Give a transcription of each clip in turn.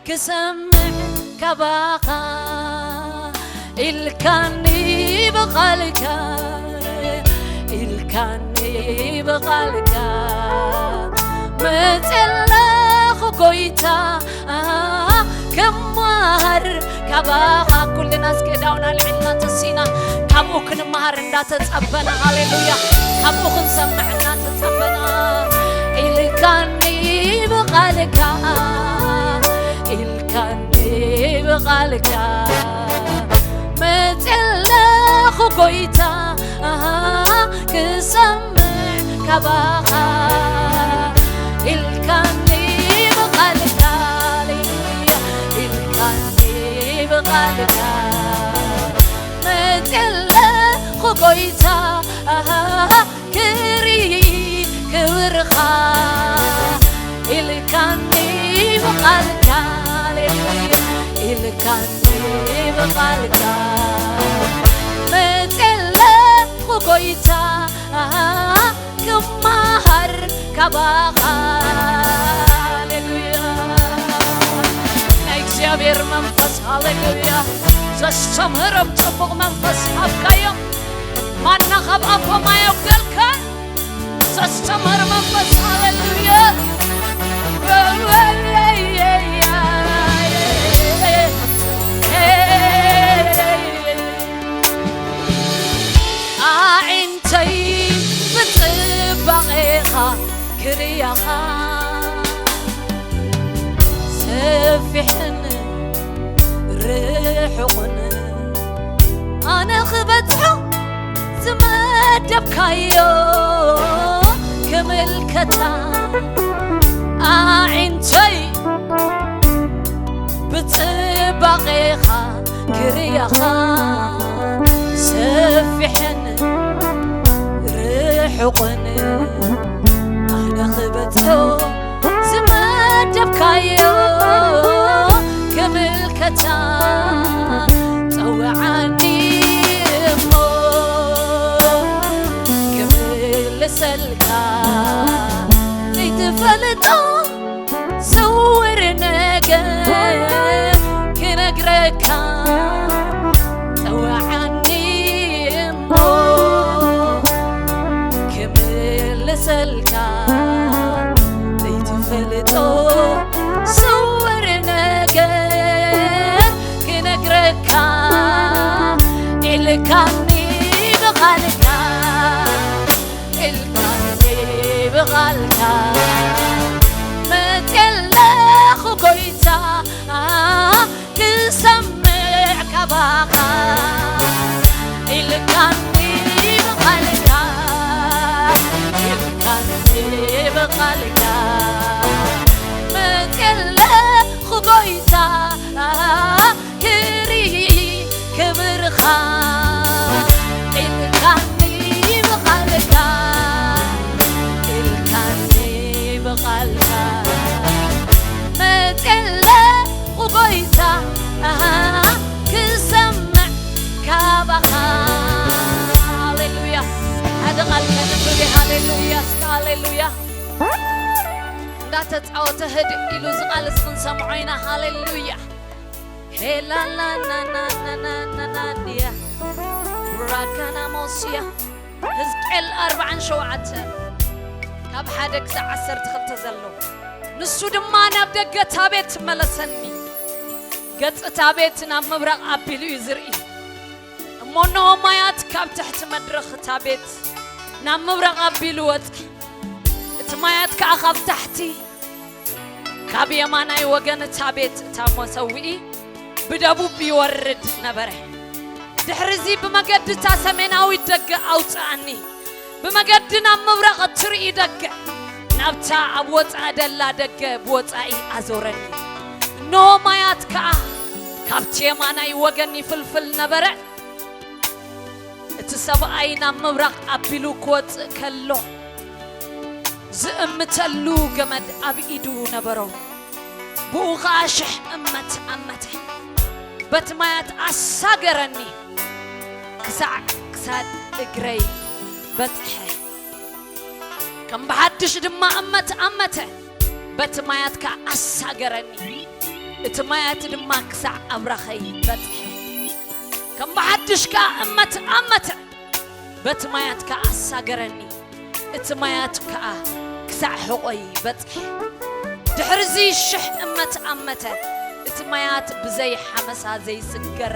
ክሰምዕ ካባኻ ኢልካኒ ብቓልካ፣ ኢልካኒ ብቓልካ። መፅለኹ ጎይታ ክማሃር ካባኻ። ኩልና እስኪ እዳውና ኣልዒልና ተሲና ካብኡ ክንመሃር እንዳተጸበና፣ ሃሌሉያ፣ ካብኡ ክንሰምዕ እንዳተጸበና፣ ኢልካኒ ብቓልካ፣ ኢልካኒ ብቓልካ፣ መፅለኹ ጎይታ ክሰምዕ ካባኻ፣ ኢልካኒ ብቓልካ፣ ሃሌሉያ፣ ኢልካኒ ብቓልካ፣ መፅለኹ ጎይታ ክርኢ ክብርኻ፣ ኢልካኒ ብቓልካ፣ ሃሌሉያ፣ ኢልካኒ ብቓልካ፣ መፅለኹ ጎይታ ክመሃር ካባኻ፣ ሃሌሉያ። ናይ እግዚኣብሔር መንፈስ፣ ሃሌሉያ፣ ዘስተምህሮም ጽቡቕ መንፈስ ሃብካዮም። ማና ካብ ኣፎም ኣየጉደልካን። ዘስተምህር መንፈስ፣ ሃሌሉያ። ኣዒንተይ ብጽባቐኻ ክርእያኻ፣ ሰፊሕን ርሑቕን ኣነ ክበጽሖ ዝመደብካዮ ክምልከታ፣ ኣዒንተይ ብጽባቐኻ ክርእያኻ፣ ሰፊሕን ርሑቕን ኣነ ክበጽሖ ዝመደብካዮ ክምልከታ፣ ጸውዓኒ እሞ ክምልሰልካ፣ ዘይትፈልጦ ስውር ነገር ክነግረካ፣ ጸውዓኒ እሞ ክምልሰልካ፣ ዘይትፈልጦ ስውር ነገር ክነግረካ፣ ኢልካኒ ብቓልካ፣ ኢልካኒ ብቓልካ፣ መፅለኹ ጎይታ ክሰምዕ ካባኻ፣ ኢልካኒ ብቓልካ፣ ኢልካኒ ብቓልካ፣ መፅለኹ ጎይታ ክርኢ ክብርኻ፣ ኢልካኒ ብቓልካ፣ ኢልካኒ ብቓልካ፣ መፅለኹ ጎይታ ክሰምዕ ካባኻ። ሃሌሉያ። ሓደ ቃል ከንብብ፣ ሃሌሉያ፣ እስከ ሃሌሉያ። እንዳተጻወተ ህድእ ኢሉ እዚ ቃል እዚ ክንሰምዖ ኢና። ሃሌሉያ። ሄላላናናናናናናንያ ራካናሞስያ። ሕዝቅኤል ኣርብዓን ሸውዓተን ካብ ሓደ ክሳዕ ዓሰርተ ክልተ ዘሎ። ንሱ ድማ ናብ ደገ እታ ቤት መለሰኒ። ገጽ እታ ቤት ናብ ምብራቕ ኣቢሉ እዩ ዝርኢ። እሞ እነሆ ማያት ካብ ትሕቲ መድረኽ እታ ቤት ናብ ምብራቕ ኣቢሉ ወጸ። እቲ ማያት ከኣ ካብ ታሕቲ ካብ የማናይ ወገን እታ ቤት እታ መሰውኢ ብደቡብ ይወርድ ነበረ። ድሕርዚ ብመገዲ እታ ሰሜናዊት ደገ ኣውጽኣኒ። ብመገዲ ናብ ምብራቕ እትርኢ ደገ፣ ናብታ ኣብ ወጻኢ ደላ ደገ ብወጻኢ ኣዞረኒ። እነሆ ማያት ከኣ ካብቲ የማናይ ወገን ይፍልፍል ነበረ። እቲ ሰብኣይ ናብ ምብራቕ ኣቢሉ ክወጽእ ከሎ፣ ዝእምተሉ ገመድ ኣብ ኢዱ ነበሮ። ብኡ ኸኣ ሽሕ እመት ኣመተ። በቲ ማያት ኣሳገረኒ፣ ክሳዕ ክሳድ እግረይ በጽሐ። ከም ብሓድሽ ድማ እመት ኣመተ። በቲ ማያት ከኣ ኣሳገረኒ። እቲ ማያት ድማ ክሳዕ ኣብራኸይ በጽሐ። ከም ብሓድሽ ከኣ እመት ኣመተ። በቲ ማያት ከኣ ኣሳገረኒ። እቲ ማያት ከኣ ክሳዕ ሕቖይ በጽሐ። ድሕርዚ ሽሕ እመት ኣመተ። እቲ ማያት ብዘይ ሓመሳ ዘይስገር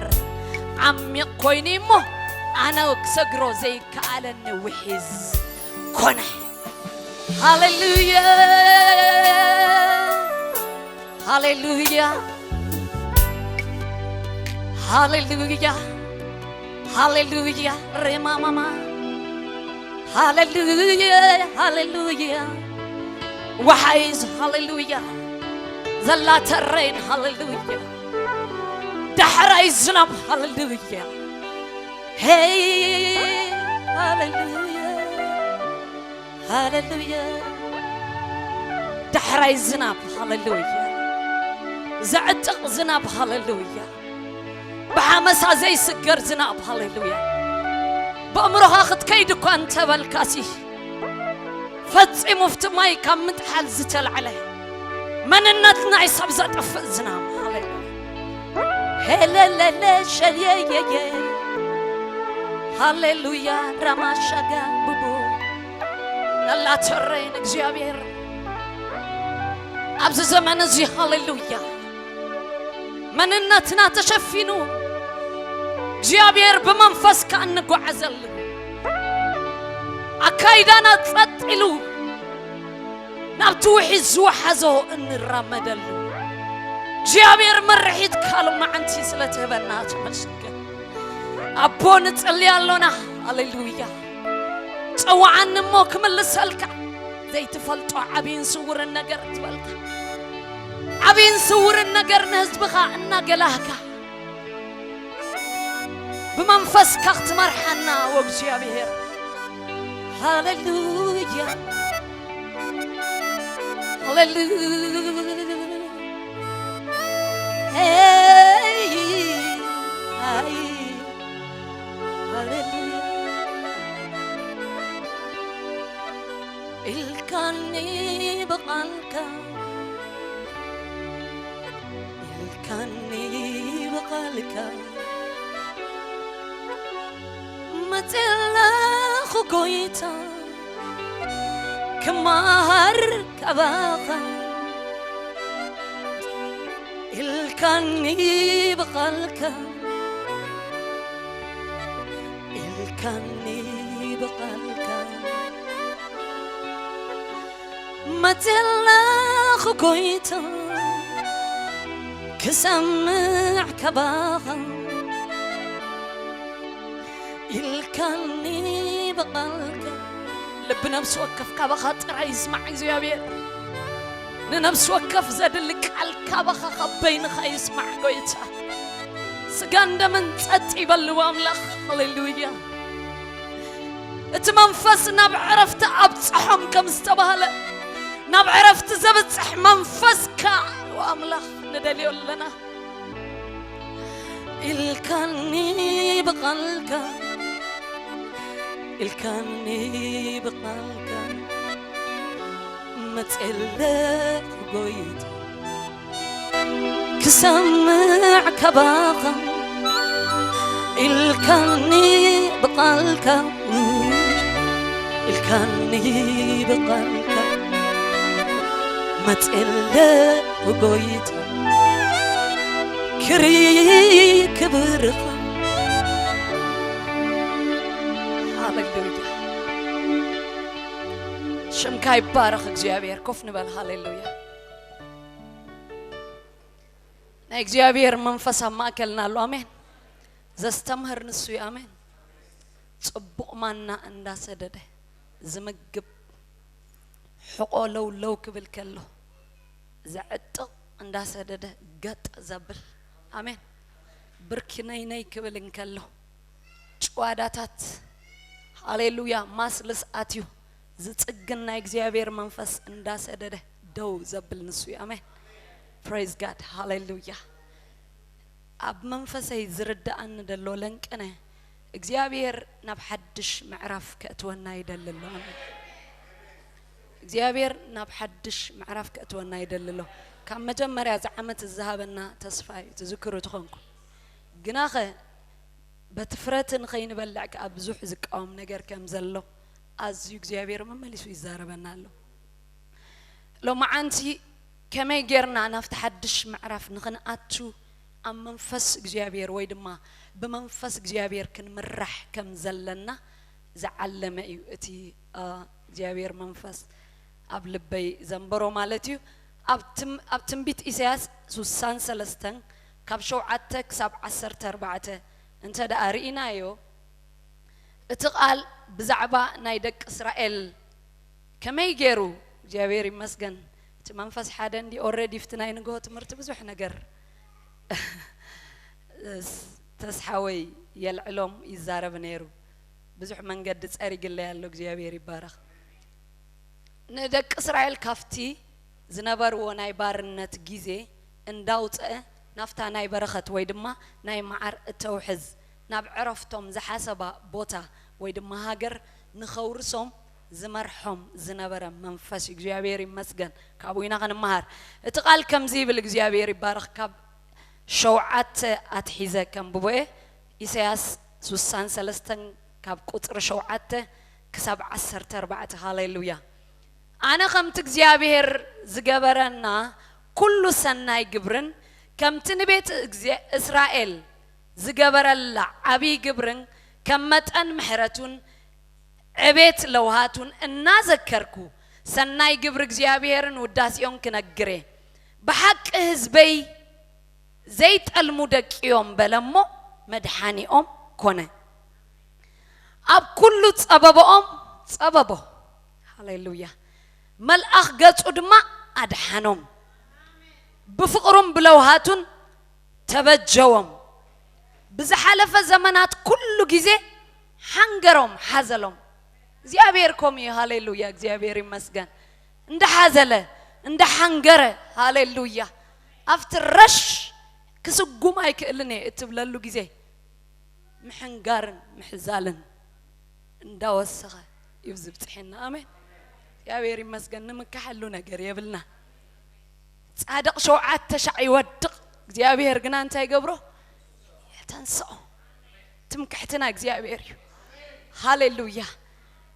ዓሚቕ ኮይኑ እሞ፣ ኣነ ክሰግሮ ዘይከኣለኒ ውሒዝ ኮነ። ሃሌሉያ፣ ሃሌሉያ፣ ሃሌሉያ፣ ሃሌሉያ። ሬማማማ። ሃሌሉያ፣ ሃሌሉያ። ወሓይዝ። ሃሌሉያ። ዘላተረይን። ሃሌሉያ። ዳሕራይ ዝናብ። ሃሌሉያ። ሄይ፣ ሃሌሉያ፣ ሃሌሉያ። ዳሕራይ ዝናብ። ሃሌሉያ። ዘዕጥቕ ዝናብ። ሃሌሉያ። ብሓመሳ ዘይስገር ዝናብ። ሃሌሉያ። ብኣእምሮኻ ክትከይድ እኳ እንተበልካሲ፣ ፈጺሙ ኣብቲ ማይ ካብ ምጥሓል ዝተላዕለ መንነት ናይ ሰብ ዘጥፍእ ዝናብ። ሃሌሉያ። ሄለለለ ሸየየየ። ሃሌሉያ። ራማሻጋ ቡቡ። ነላተረይን እግዚኣብሔር ኣብዚ ዘመን እዚ። ሃሌሉያ። መንነትና ተሸፊኑ እግዚኣብሔር ብመንፈስካ እንጓዓዘሉ፣ ኣካይዳና ጸጥ ኢሉ ናብቲ ውሒዝ ዝወሓዞ እንራመደሉ እግዚኣብሔር ምርሒት ካልእ መዓንቲ ስለ ትህበና ተመስገን። ኣቦ ንጽሊ ኣሎና። ሃሌሉያ። ጸውዓኒ እሞ ክምልሰልካ፣ ዘይትፈልጦ ዓብይን ስውርን ነገር ትበልካ፣ ዓብይን ስውርን ነገር ንህዝብኻ እናገላህካ ብመንፈስካ ክትመርሓና ወእግዚኣብሔር። ሃሌሉያ፣ ሃሌሉያ። ሄይ፣ ኣይ፣ ሃሌሉያ። ኢልካኒ ብቓልካ፣ ኢልካኒ ብቓልካ፣ መጺእ ኣለኹ ጎይታ ክመሃር ካባኻ። ኢልካኒ ብቓልካ፣ ኢልካኒ ብቓልካ፣ መጺእ ኣለኹ ጎይታ ክሰምዕ ካባኻ። ኢልካኒ ብቓልካ። ልቢ ነፍሲ ወከፍ ካባኻ ጥራይ ይስማዕ እግዚኣብሔር። ንነፍሲ ወከፍ ዘድሊ ቃል ካባኻ ካብ በይንኻ ይስማዕ ጎይታ። ስጋን ደምን ጸጥ ይበልዎ ኣምላኽ። ሃሌሉያ። እቲ መንፈስ ናብ ዕረፍቲ ኣብጽሖም ከም ዝተባህለ፣ ናብ ዕረፍቲ ዘብጽሕ መንፈስካ ኣምላኽ ንደልዮ ኣለና። ኢልካኒ ብቓልካ፣ ኢልካኒ ብቓልካ፣ መጺእ ኣለኹ ጎይታ ክሰምዕ ካባኻ። ኢልካኒ ብቓልካ፣ ኢልካኒ ብቓልካ፣ መጺእ ኣለኹ ጎይታ ክርኢ ክብርኻ። ሃሌሉያ። ሽምካ ይባረኽ እግዚኣብሔር። ኮፍ ንበል። ሃሌሉያ። ናይ እግዚኣብሔር መንፈስ ኣብ ማእከልና ኣሎ። ኣሜን። ዘስተምህር ንሱ እዩ። ኣሜን። ጽቡቕ ማና እንዳሰደደ ዝምግብ፣ ሕቖ ለው ለው ክብል ከሎ ዘዕጥቕ እንዳሰደደ ገጥ ዘብል። ኣሜን። ብርኪ ነይ ነይ ክብል እንከሎ ጭዋዳታት፣ ሃሌሉያ፣ ማስልስ ኣትዩ ዝጽግን ናይ እግዚኣብሔር መንፈስ እንዳሰደደ ደው ዘብል ንሱ እዩ። ኣሜን። Praise God። ሃሌሉያ። ኣብ መንፈሰይ ዝርድኣኒ ደሎ ለንቅነ እግዚኣብሔር ናብ ሓድሽ ምዕራፍ ከእትወና ይደሊ ኣሎ። ኣሜን። እግዚኣብሔር ናብ ሓድሽ ምዕራፍ ከእትወና ይደሊ ኣሎ። ካብ መጀመርያ እዚ ዓመት ዝሃበና ተስፋ እዩ፣ ትዝክሩ ትኾንኩ። ግናኸ በቲ ፍረቲ ንኸይንበልዕ ከኣ ብዙሕ ዝቃወም ነገር ከም ዘሎ ኣዝዩ እግዚኣብሔር መመሊሱ ይዛረበና ኣሎ። ሎማዓንቲ ከመይ ጌርና ናብቲ ሓድሽ ምዕራፍ ንኽንኣቱ ኣብ መንፈስ እግዚኣብሔር ወይ ድማ ብመንፈስ እግዚኣብሔር ክንምራሕ ከም ዘለና ዝዓለመ እዩ። እቲ እግዚኣብሔር መንፈስ ኣብ ልበይ ዘንበሮ ማለት እዩ። ኣብ ትንቢት ኢሳያስ ሱሳን ሰለስተን ካብ ሸውዓተ ክሳብ ዓሰርተ ኣርባዕተ እንተ ደኣ ርኢናዮ፣ እቲ ቃል ብዛዕባ ናይ ደቂ እስራኤል ከመይ ገይሩ እግዚኣብሔር ይመስገን፣ እቲ መንፈስ ሓደ እንዲ ኦረዲ ፍቲ ናይ ንግሆ ትምህርቲ ብዙሕ ነገር ተስሓወይ የልዕሎም ይዛረብ ነይሩ። ብዙሕ መንገዲ ጸሪግለይ ኣሎ። እግዚኣብሔር ይባረኽ። ንደቂ እስራኤል ካብቲ ዝነበርዎ ናይ ባርነት ግዜ እንዳውፅአ ናብታ ናይ በረኸት ወይ ድማ ናይ መዓር እተውሕዝ ናብ ዕረፍቶም ዝሓሰባ ቦታ ወይ ድማ ሃገር ንኸውርሶም ዝመርሖም ዝነበረ መንፈስ እዩ። እግዚኣብሔር ይመስገን። ካብኡ ኢና ክንመሃር። እቲ ቃል ከምዚ ይብል፣ እግዚኣብሔር ይባረኽ። ካብ ሸውዓተ ኣትሒዘ ከንብቦየ። ኢሳያስ ሱሳን ሰለስተን ካብ ቁፅሪ ሸውዓተ ክሳብ ዓሰርተ ኣርባዕተ። ሃሌሉያ። ኣነ ከምቲ እግዚኣብሔር ዝገበረና ኩሉ ሰናይ ግብርን ከምቲ ንቤት እግዚኣብ-፣ እስራኤል ዝገበረላ ዓብዪ ግብርን ከም መጠን ምሕረቱን ዕቤት ለውሃቱን እናዘከርኩ ሰናይ ግብሪ እግዚኣብሔርን ውዳሴኦን ክነግር እየ። ብሓቂ ህዝበይ ዘይጠልሙ ደቂዮም በለ እሞ መድሓኒኦም ኮነ። ኣብ ኩሉ ጸበቦኦም ጸበቦ። ሃሌሉያ። መልኣኽ ገጹ ድማ ኣድሓኖም። ብፍቕሩን ብለውሃቱን ተበጀዎም። ብዝሓለፈ ዘመናት ኩሉ ግዜ ሓንገሮም ሓዘሎም። እግዚኣብሔር ከምኡ እዩ። ሃሌሉያ፣ እግዚኣብሔር ይመስገን። እንዳሓዘለ እንዳሓንገረ፣ ሃሌሉያ፣ ኣብቲ ረሽ ክስጉም ኣይክእልን እየ እትብለሉ ግዜ ምሕንጋርን ምሕዛልን እንዳወሰኸ እዩ ዝብፅሐና። ኣሜን። እግዚኣብሔር ይመስገን። ንምካሐሉ ነገር የብልና። ጻድቕ ሸውዓተ ሻዕ ይወድቕ፣ እግዚኣብሔር ግና እንታይ ይገብሮ? የተንስኦ። ትምክሕትና እግዚኣብሔር እዩ። ሃሌሉያ።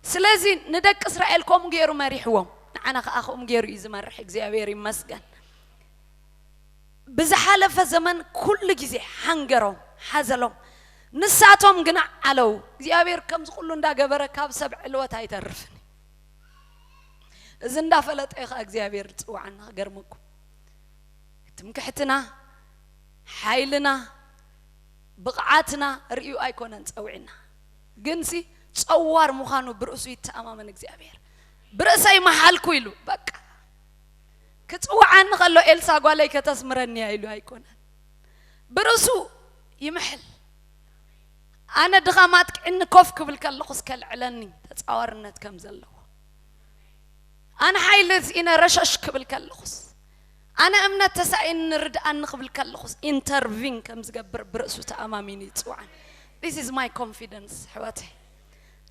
ስለዚ ንደቂ እስራኤል ከምኡ ገይሩ መሪሕዎም፣ ንዓና ከዓ ከምኡ ገይሩ እዩ ዝመርሕ። እግዚኣብሔር ይመስገን። ብዝሓለፈ ዘመን ኩሉ ግዜ ሓንገሮም ሓዘሎም፣ ንሳቶም ግና ዓለው። እግዚኣብሔር ከምዚ ኩሉ እንዳገበረ ካብ ሰብ ዕልወት ኣይተርፍን። እዚ እንዳፈለጠ እዩ ከዓ እግዚኣብሔር ዝፅዋዓና። ክገርመኩም፣ ትምክሕትና፣ ሓይልና፣ ብቕዓትና ርእዩ ኣይኮነን ጸዊዕና። ግንሲ ጸዋር ምዃኑ ብርእሱ ይተኣማመን እግዚኣብሔር። ብርእሰይ መሓልኩ ኢሉ፣ በቃ፣ ክጽውዓኒ ከሎ ኤልሳ ጓለይ ከተስምረኒ እያ ኢሉ ኣይኮነን። ብርእሱ ይምሕል። ኣነ ድኻም ኣጥቂዕኒ ኮፍ ክብል ከለኹስ ከልዕለኒ ተጻዋርነት ከም ዘለዎ፣ ኣነ ሓይሊ ስኢነ ረሸሽ ክብል ከለኹስ፣ ኣነ እምነት ተሳኢኒ ርድኣኒ ክብል ከለኹስ፣ ኢንተርቪን ከም ዝገብር ብርእሱ ተኣማሚኑ ይጽውዓኒ። This is my confidence ኣሕዋተይ።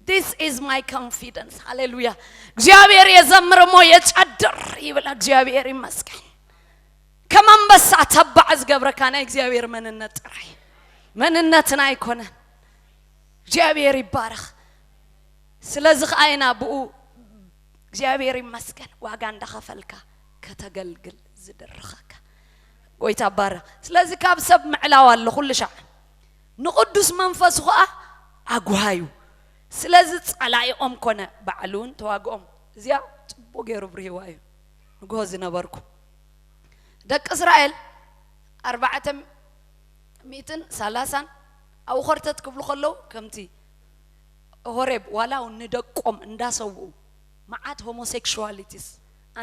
This is my confidence። ሃሌሉያ። እግዚኣብሔር የዘምር እሞ የጨድር ይብል። እግዚኣብሔር ይመስገን። ከም ኣንበሳ ተባዕ ዝገብረካ ናይ እግዚኣብሔር መንነት ጥራይ፣ መንነትና ኣይኮነን። እግዚኣብሔር ይባረኽ። ስለዚ ኸዓ ኢና ብኡ እግዚኣብሔር ይመስገን ዋጋ እንዳኸፈልካ ከተገልግል ዝድርኸካ። ጎይታ ባረኽ። ስለዚ ካብ ሰብ ምዕላው ኣሎ ኩሉ ሻዕ። ንቕዱስ መንፈሱ ኸዓ ኣጉሃዩ። ስለዚ ጸላኢኦም ኮነ ባዕሉ እውን ተዋግኦም። እዚኣ ጽቡቕ ገይሩ ብርሂዋ እዩ። ንግሆ ዝነበርኩ ደቂ እስራኤል ኣርባዕተ ሚእትን ሰላሳን ኣብኡ ኸርተት ክብሉ ከለዉ ከምቲ ሆሬብ ዋላ እውን ንደቆም እንዳሰውኡ መዓት ሆሞሴክሹዋሊቲስ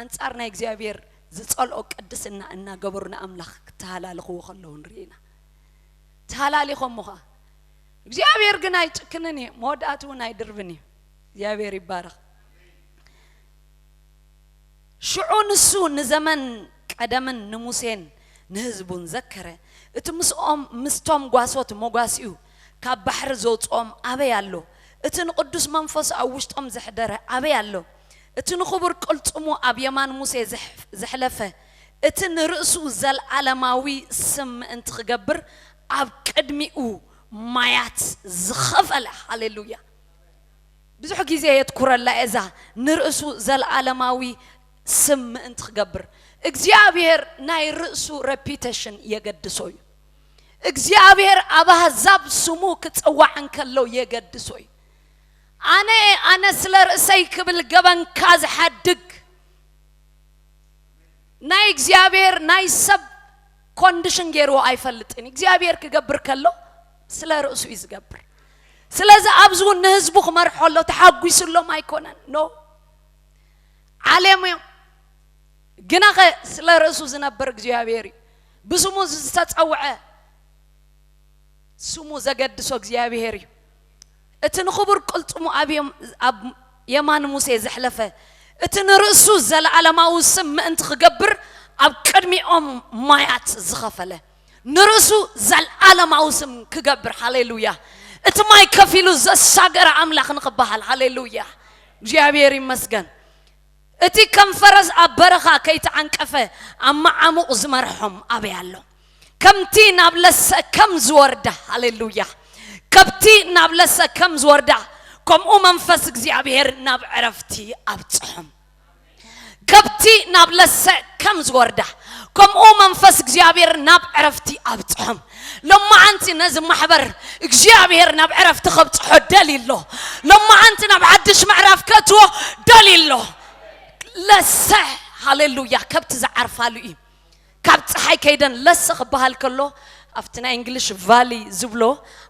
ኣንጻር ናይ እግዚኣብሔር ዝጸልኦ ቅድስና እናገበሩ ንኣምላኽ ክተሃላልኽዎ ከለዉ ንርኢ ኢና። ተሃላሊኾሞ ኸዓ እግዚኣብሔር ግን ኣይጭክንን እዩ፣ መወዳእቱ እውን ኣይድርብን እዩ። እግዚኣብሔር ይባረኽ። ሽዑ ንሱ ንዘመን ቀደምን ንሙሴን ንህዝቡን ዘከረ። እቲ ምስኦም ምስቶም ጓሶት መጓሲኡ ካብ ባሕሪ ዘውፅኦም ኣበይ ኣሎ? እቲ ንቅዱስ መንፈሱ ኣብ ውሽጦም ዘሕደረ ኣበይ ኣሎ? እቲ ንክቡር ቅልፅሙ ኣብ የማን ሙሴ ዘሕ-፣ ዘሕለፈ እቲ ንርእሱ ዘለዓለማዊ ስም ምእንቲ ክገብር ኣብ ቅድሚኡ ማያት ዝኸፈለ። ሃሌሉያ። ብዙሕ ግዜ የትኩረላ እዛ ንርእሱ ዘለዓለማዊ ስም ምእንቲ ክገብር። እግዚኣብሔር ናይ ርእሱ ሬፒቴሽን የገድሶ እዩ። እግዚኣብሔር ኣብ ኣህዛብ ስሙ ክጽዋዕ እንከሎ የገድሶ እዩ። ኣነ ኣነ ስለ ርእሰይ ክብል ገበንካ ዝሓድግ ናይ እግዚኣብሔር ናይ ሰብ ኮንዲሽን ገይርዎ ኣይፈልጥን። እግዚኣብሔር ክገብር ከሎ ስለ ርእሱ እዩ ዝገብር። ስለዚ ኣብዚ እውን ንህዝቡ ክመርሖ ኣሎ፣ ተሓጒሱሎም ኣይኮነን። ኖ ዓሌም እዮም። ግናኸ ስለ ርእሱ ዝነብር እግዚኣብሔር እዩ። ብስሙ ዝተጸውዐ ስሙ ዘገድሶ እግዚኣብሔር እዩ። እቲ ንኽቡር ቅልጽሙ ኣብ የም- ኣብ የማን ሙሴ ዘሕለፈ፣ እቲ ንርእሱ ዘለዓለማዊ ስም ምእንቲ ክገብር ኣብ ቅድሚኦም ማያት ዝኸፈለ፣ ንርእሱ ዘለዓለማዊ ስም ክገብር። ሃሌሉያ። እቲ ማይ ከፊሉ ዘሳገረ ኣምላኽ ንኽበሃል። ሃሌሉያ። እግዚኣብሔር ይመስገን። እቲ ከም ፈረስ ኣብ በረኻ ከይተዓንቀፈ ኣብ መዓሙቕ ዝመርሖም ኣበይ ኣሎ? ከምቲ ናብ ለሰ ከም ዝወርዳ። ሃሌሉያ። ከብቲ ናብ ለሰ ከም ዝወርዳ፣ ከምኡ መንፈስ እግዚኣብሔር ናብ ዕረፍቲ ኣብጽሖም። ከብቲ ናብ ለሰ ከም ዝወርዳ፣ ከምኡ መንፈስ እግዚኣብሔር ናብ ዕረፍቲ ኣብጽሖም። ሎማዓንቲ ነዚ ማሕበር እግዚኣብሔር ናብ ዕረፍቲ ከብጽሖ ደልዩ ኣሎ። ሎማዓንቲ ናብ ሓድሽ ምዕራፍ ከእትዎ ደልዩ ኣሎ። ለሰ፣ ሃሌሉያ፣ ከብቲ ዝዓርፋሉ እዩ። ካብ ፀሓይ ከይደን ለሰ ክበሃል ከሎ፣ ኣብቲ ናይ እንግሊሽ ቫሊ ዝብሎ፣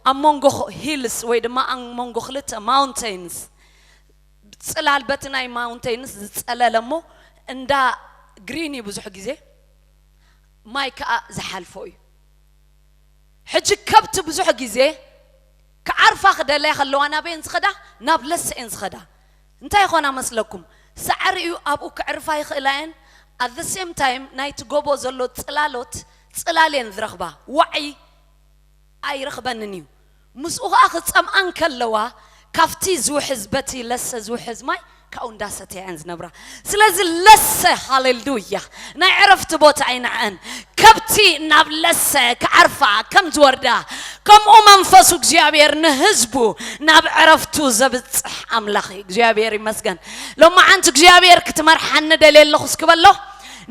ኣብ መንጎ ሂልስ ወይ ድማ ኣብ መንጎ ክልተ ማውንቴንስ፣ ጽላል በቲ ናይ ማውንቴንስ ዝጸለለ እሞ፣ እንዳ ግሪን እዩ ብዙሕ ግዜ፣ ማይ ከኣ ዝሓልፎ እዩ። ሕጂ ከብቲ ብዙሕ ግዜ ክዓርፋ ክደለያ ከለዋ ናበየን ዝኸዳ? ናብ ለሰኤን ዝኸዳ። እንታይ ይኾና መስለኩም? ሳዕሪ እዩ ኣብኡ ክዕርፋ ይኽእላ እየን። At the same time ናይቲ ጎቦ ዘሎ ጽላሎት ጽላል እየን ዝረኽባ። ዋዒ ኣይረኽበንን እዩ። ምስኡ ኸዓ ክጸምኣን ከለዋ ካብቲ ዝውሕዝ፣ በቲ ለሰ ዝውሕዝ ማይ ካብኡ እንዳሰተያ እየን ዝነብራ። ስለዚ ለሰ፣ ሃሌሉያ፣ ናይ ዕረፍቲ ቦታ እዩ ንዐን። ከብቲ ናብ ለሰ ክዓርፋ ከም ዝወርዳ፣ ከምኡ መንፈሱ እግዚኣብሔር ንህዝቡ ናብ ዕረፍቱ ዘብጽሕ ኣምላኽ እዩ። እግዚኣብሔር ይመስገን። ሎማዓንቲ እግዚኣብሔር ክትመርሓኒ ደልየ ኣለኹ እስኪ በሎ።